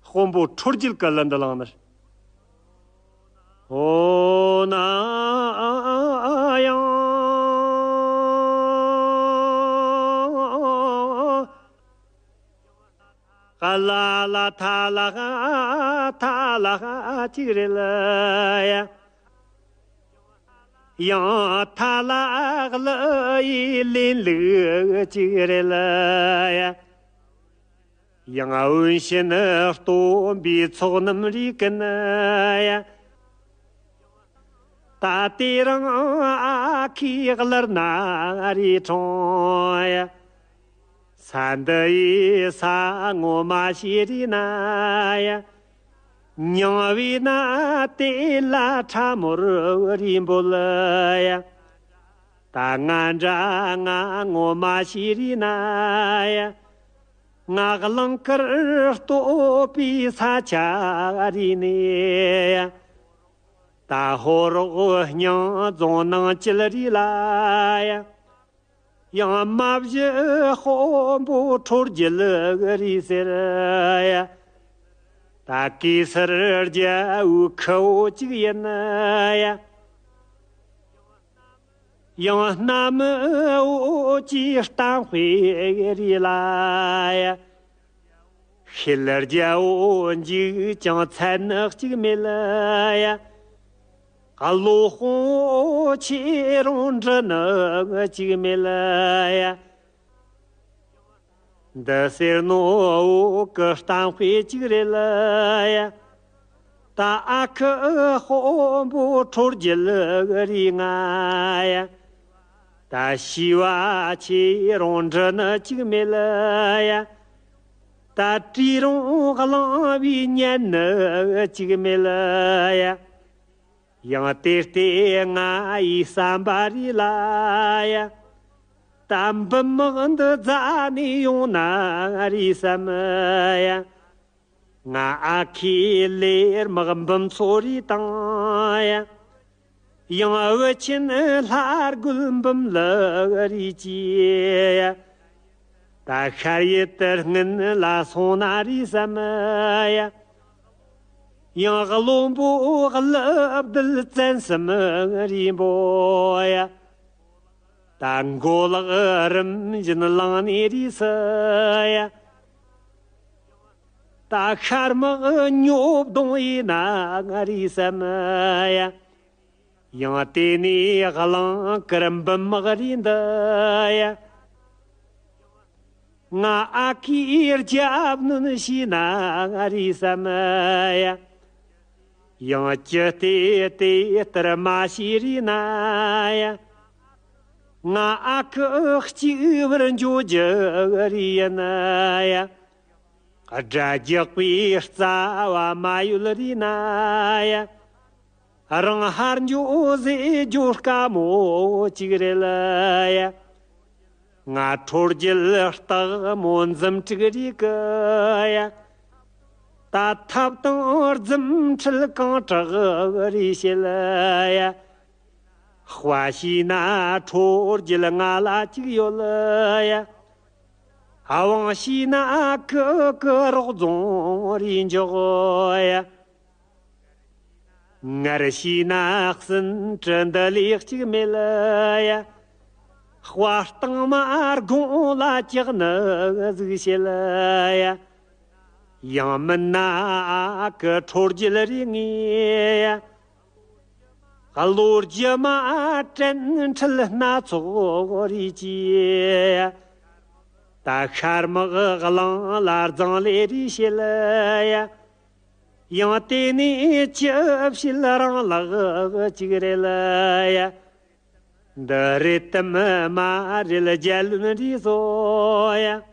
དཔོན་པོ་ཁྲོ་རྒྱལ་གྱི་གླུ་འདི་བླངས་ནས། འོ་ན་ཡང་། ཨ་ལ་ལ་ཐ་ལ་ཧ་ཐ་ལ་ཧ་ཅིག་རེད་ལ་ཡ། ཡང་ཐ་ལ་ལ་ཡི་ལེན་ལུགས་ཅིག་རེད་ལ་ཡ། ཡང་འོན་ཤིན་སྟོན་པའི་ཚོགས་རྣམས་རིག་གི་ན་ཡ། ད་དེ་རིང་ཨ་ཁུའི་གླུར་ན་རེ་འཁྲུངས་ཡ། ས་འདི་ཡི་ས་ངོ་མ་ཤེས་རེ་ན་ཡ། མྱང་བས་ན་དེ་ལ་ཁྲ་མོར་རེ་འབོད་ཡ། ད་ང་འདྲ་ང་ངོ་མ་ཤེས་རེ་ན་ཡ། ང་གླིང་དཀར་སྟོད་པའི་ས་ཆ་རེ་ནས་ཡ། ད་ཧོ་རོག་སྙིང་རྫོང་ནང་སྐྱིད་རེ་ལ་ཡ། ཡང་མ་བཞི་དཔོན་པོ་ཁྲོ་རྒྱལ་རེད་ཟེར་ཡ། ད་གེ་སར་རྒྱལ་བོའི་ཁུ་བོ་གཅིག་ཡིན་ཡ། ཡང་གནའ་མི་བོད་ཀྱི་གཏམ་དཔེ་རེད་ལ་ཡ། ཤེལ་རྒྱལ་བོ་འཇིགས་ཀྱང་མཚན་གཅིག་མེད་ལ་ཡ། བློ་དཔུང་བོ་ཆེ་རུང་འདྲི་ནི་གཅིག་མེད་ལ་ཡ། འདི་ཟེར་ནོ་བོད་ཀྱི་གཏམ་དཔེ་གཅིག་རེད་ལ་ཡ། ད་ཨ་ཁུ་དཔོན་པོ་ཁྲོ་རྒྱལ་རེད་ང་ཡ། ད་ཤི་བ་ཆེ་རུང་འདྲི་ནི་གཅིག་མེད་ལ་ཡ། ད་བྲིས་རུང་བླངས་པའི་ཉན་ནི་གཅིག་མེད་ལ་ཡ། ཡང་དེ་ལྟས་ང་ཡི་བསམ་པ་རེད་ལ་ཡ། ད་འབུམ་དམག་འདི་རྫ་ནས་ཡོང་ན་རེད་བསམ་ཡ། ང་ཨ་ཁུའི་ལས་དམག་འབུམ་ཚོ་རེ་བཏང་ཡ། ཡང་བུ་ཆེན་ལྷ་རྒོད་འབུམ་ལུག་རེ་གྱིས་ཡ། ད་ཤར་ཡུལ་དུ་སྔུན་ལ་སོང་ན་རེད་བསམ་ཡ། ཡང་བློན་པོ་ཀླུ་བདུད་བཙན་གསུམ་རེ་འབོད་ཡ། ད་མགོ་ལག་རིམ་བཞིན་བླངས་ནས་རེད་སུ་ཡ། ད་ཤར་དམག་སྨྱོ་གདོང་ཡིན་ན་རེད་བསམ་ཡ། ཡང་དེ་ནས་གླིང་དཀར་འབུམ་དམག་རེད་འདི་ཡ། ང་ཨ་ཁུའི་རྒྱབ་གནོན་བྱས་ན་རེད་བསམ་ཡ། ཡང་ཅི་སྟེ་དེ་ལྟར་མ་བྱས་རེད་ན་ཡ། ང་ཨ་ཁུ་གཅིག་པུར་འགྱོ་རྒྱུ་རེད་ཡིན་ཡ། དགྲ་རྒྱག་པའི་རྩ་བ་མ་ཡོད་རེད་ན་ཡ། རང་ཧར་འགྱོ་ཟེར་རྒྱུ་དཀའ་མོ་གཅིག་རེད་ཡ། ང་ཁྲོ་རྒྱལ་སྟག་མོ་འཛུམ་དྲུག་རེད་གི་ཡ། ད་ཐབས་དང་རྫུ་འཕྲུལ་གང་དྲག་རེད་བཤད་ཡ། དཔའ་བྱས་ན་ཁྲོ་རྒྱལ་ང་ལ་གཅིག་ཡོད་ཡ། དབང་བྱས་ན་ཀུ་ཀུ་རོག་རྫོང་རེ་འཇོག་ཡ། ངར་བྱས་ན་གསུམ་དྲུག་འདི་ལས་གཅིག་མེད་ལ་ཡ། དཔའ་གཏིང་མ་དགུང་ལ་བཅག་ནི་ཟིག་བྱེད་ལ་ཡ། ཡང་མིན་ན་ཨ་ཁུ་ཁྲོ་རྒྱལ་རེ་ངེས་ཡ། བློ་རྒྱུ་མ་དྲན་འཁྲུལ་སྣ་ཚོགས་རེ་གྱིས་ཡ། ད་ཤར་དམག་གླིང་ལ་རྫོང་ལས་རེ་བྱེད་ལ་ཡ། ཡང་དེ་ནས་ཅི་བྱེད་རང་ལག་ཅིག་རེད་ལ་ཡ། འདི་རེད་དམ་མ་རེད་རྒྱལ་བློན་རེད་བཟོ་ཡ།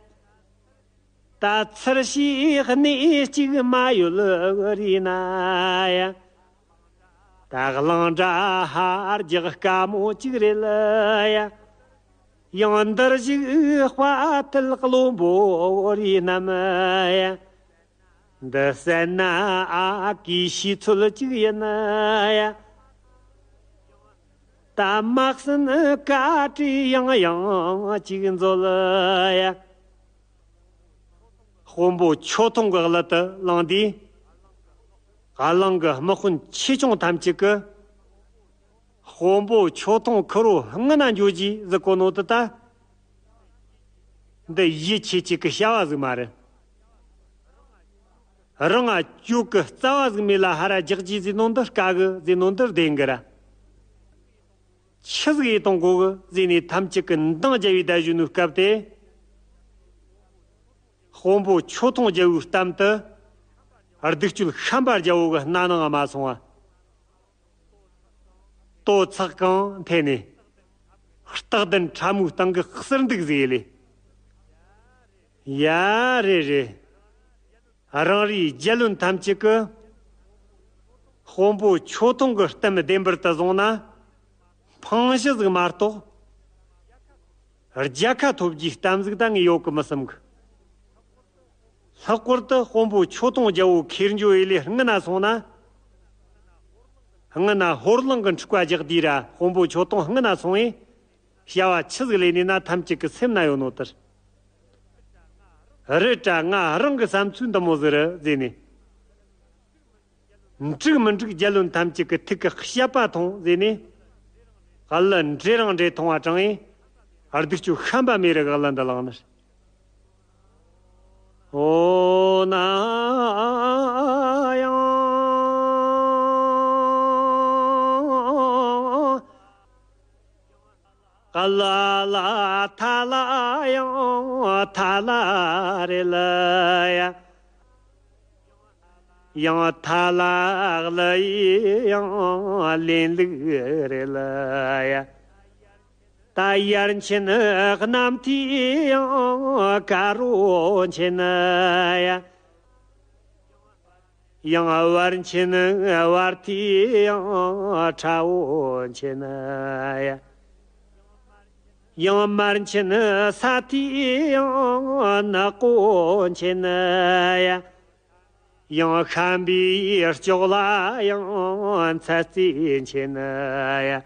ད་ཚུར་ཤེས་གནས་གཅིག་མ་ཡོད་རེད་ན་ཡ། ད་གླིང་དགྲ་ཧར་རྒྱག་དཀའ་མོ་གཅིག་རེད་ལ་ཡ། ཡང་འདིར་བཞུགས་དཔའ་ཐུལ་བློན་པོ་རེ་རྣམས་ཡ། འདི་བསད་ན་ཨ་ཁུའི་ཤེས་ཚོད་ཅིག་ཡིན་ཡ། ད་དམག་སྲིན་བཀའ་དྲིན་ཡང་ཡང་ཅིག་མཛོད་ཡ། དཔོན་པོ་ཆོ་ཐུང་གི་གླུ་དེ་བླངས་དུས། གླིང་གི་དམག་དཔོན་ཆེ་ཆུང་ཐམས་ཅད་ཀྱིས། དཔོན་པོ་ཆོ་ཐུང་ཁུ་རོ་སྔུན་ན་འགྱོ་རྒྱུ་ཟེར་གོ་ནོ་དེ་ད། འདི་ཡིད་ཆེས་བྱེད་ཀྱི་བྱ་བ་ཟིག་མ་རེད། རང་ང་གཅོད་ཀྱི་རྩ་བ་ཟིག་མེད་ལ་ཧར་རྒྱག་རྒྱུ་ཟེར་ནོ་འདི་དཀའ་གི་ཟེར་ནོ་འདི་བདེན་གི་ར། ཆི་ཟིག་ཡེ་གཏོང་དགོ་གི་ཟེར་ནས་ཐམས་ཅད་ཀྱིས་འདང་རྒྱབ་བས་བསྡད་བཞུགས་ནོའི་སྐབས་དེ། དཔོན་པོ་ཆོ་ཐུང་རྒྱལ་བོའི་གཏམ་དེ། སྡིག་སྤྱོད་ཤམ་པ་རྒྱལ་བོ་གི་སྣ་ནང་ང་མ་སོང་བ། ལྟོ་ཚགས་གང་འཐེན་ནས། སྟག་གདན་ཁྲ་མོའི་སྟེང་གི་གསེར་འདུག་ཟིག་ལས། ཡ་རེད་རེད། རང་རེའི་རྒྱལ་བློན་ཐམས་ཅད་ཀྱིས། དཔོན་པོ་ཆོས་ཐུང་གི་གཏམ་བདེན་པར་དུ་བཟུང་ན། འཕང་བཞི་ཟིག་མ་གཏོགས། རྒྱལ་ཁ་ཐོབ་རྒྱུའི་གཏམ་ཟིག་ད་ངས་ཡོད་གི་མི་བསམ་གི། ལྷག་པར་དུ་དཔོན་པོ་ཆོས་ཐུང་རྒྱལ་པོ་ཁེར་འཇོ་ཡི་ལས་སྔུན་ན་སོང་ན། སྔུན་ན་ཧོར་གླིང་གི་འཁྲུག་པ་རྒྱག་དུས་ར་དཔོན་པོ་ཆོས་ཐུང་སྔུན་ན་སོང་བས། བྱ་བ་ཆི་ཟིག་ལས་ནས་ན་ཐམས་ཅད་ཀྱི་སེམས་ན་ཡོད་ནོ་ལྟར། རེད་དྲ་ང་རང་གི་བསམ་ཚུལ་འདི་མོ་ཟིག་རེད་ཟེར་ནས། འགྲིག་མི་འགྲིག་རྒྱལ་བློན་ཐམས་ཅད་ཀྱི་ཐུགས་ཀྱི་བཤད་པ་ཐོང་ཟེར་ནས། ག་ལ་འདྲེ་རང་འདྲེ་ཐོང་བ་དྲངས་ཡིན། སྡིག་སྤྱོད་ཤན་པ་མེ་རི་ག་ལ་འདི་ལངས་ནས། ཨོ་ན་ཡང་། ག་ལ་ལ་ཐ་ལ་ཡང་ཐ་ལ་རེ་ལ་ཡ། ཡང་ཐ་ལག་ལ་ཡང་ལེན་ལུགས་རེ་ལ་ཡ། ད་ཡར་ཆེན་གནམ་ཐིག་ཡང་དཀར་རོ་ཆེན་ཡ། ཡང་བར་ཆེན་བར་ཐིག་ཡང་ཁྲ་བོ་ཆེན་ཡ། ཡང་མར་ཆེན་ས་ཐིག་ཡང་ནག་པོ་ཆེན་ཡ། ཡང་ཤམ་པའི་ལྕོག་ལ་ཡང་ཚ་རྩེ་ཆེན་ཡ།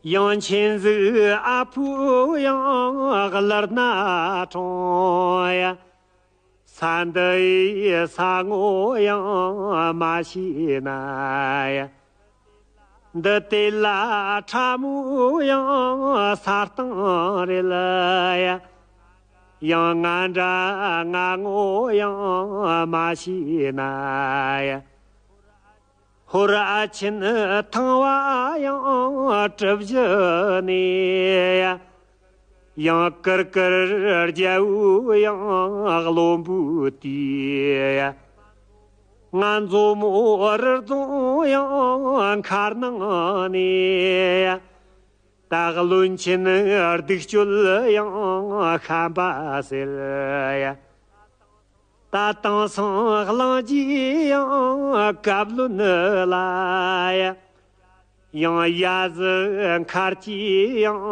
ཡང་ཆེན་གཟིག་ཨ་ཕུ་ཡང་གླུར་ན་ཁྲོང་ཡ། ས་འདི་ཡི་ས་ངོ་ཡང་མ་ཤེས་ན་ཡ། འདི་དེ་ལ་ཁྲ་མོ་ཡང་ས་སྟེང་རེད་ལ་ཡ། ཡང་ང་འདྲ་ང་ངོ་ཡང་མ་ཤེས་ན་ཡ། ཧོར་ཨ་ཆེན་ཐང་བ་ཡང་གྲུ་བཞི་ནས་ཡ། ཡང་ཀིར་ཀིར་རྒྱལ་པོ་ཡང་བློན་པོའི་དུས་ཡ། ང་མཛོ་མོ་རི་རྫོང་ཡང་མཁར་ནང་ནས་ཡ། ད་བློན་ཆེན་སྡིག་སྤྱོད་ཡང་ཤན་པ་ཟེར་ཡ། ད་དེང་སང་གླིང་རྗེ་ཡང་བཀའ་བློན་ལ་ཡ། ཡང་ཡ་ཟི་མཁར་གྱི་ཡང་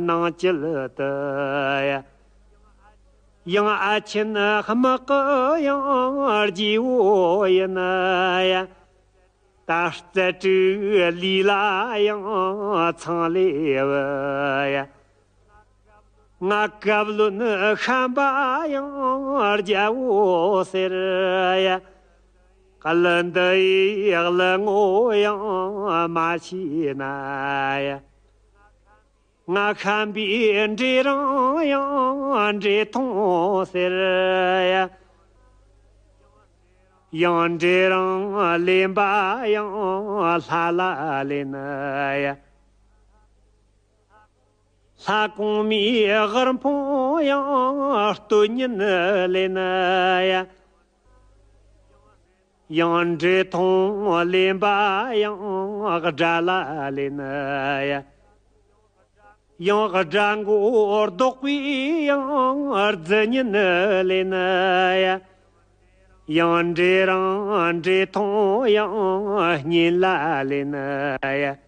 ནང་བཅུད་དུ་ཡ། ཡང་ཨ་ཆེན་དམག་གི་ཡང་རྗེ་བོ་ཡིན་ཡ། ད་རྩལ་སྤྲུག་ལུས་ལ་ཡང་ཚང་ལས་བུ་ཡ། ང་བཀའ་བློན་ཤན་པ་ཡང་རྒྱལ་པོ་ཟེར་ཡ། གླུ་འདི་ཡི་གླུ་ངོ་ཡང་མ་ཤེས་ན་ཡ། ང་ཤམ་པའི་འདྲེ་རང་ཡང་འདྲེ་ཐོང་ཟེར་ཡ། ཡང་འདྲེ་རང་ལེན་པ་ཡང་ལྷ་ལ་ལེན་ཡ། ལྷ་གོང་མའི་དབུ་འཕང་ཡང་སྟོད་ཉིན་ལེན་ཡ། ཡང་འདྲེ་ཐོང་ལེན་པ་ཡང་དགྲ་ལ་ལེན་ཡ། ཡང་དགྲ་མགོ་བཟློག་པའི་ཡང་རྫི་ཉིན་ལེན་ཡ། ཡང་འདྲེ་རང་འདྲེ་ཐོང་ཡང་གཉེན་ལ་ལེན་ཡ།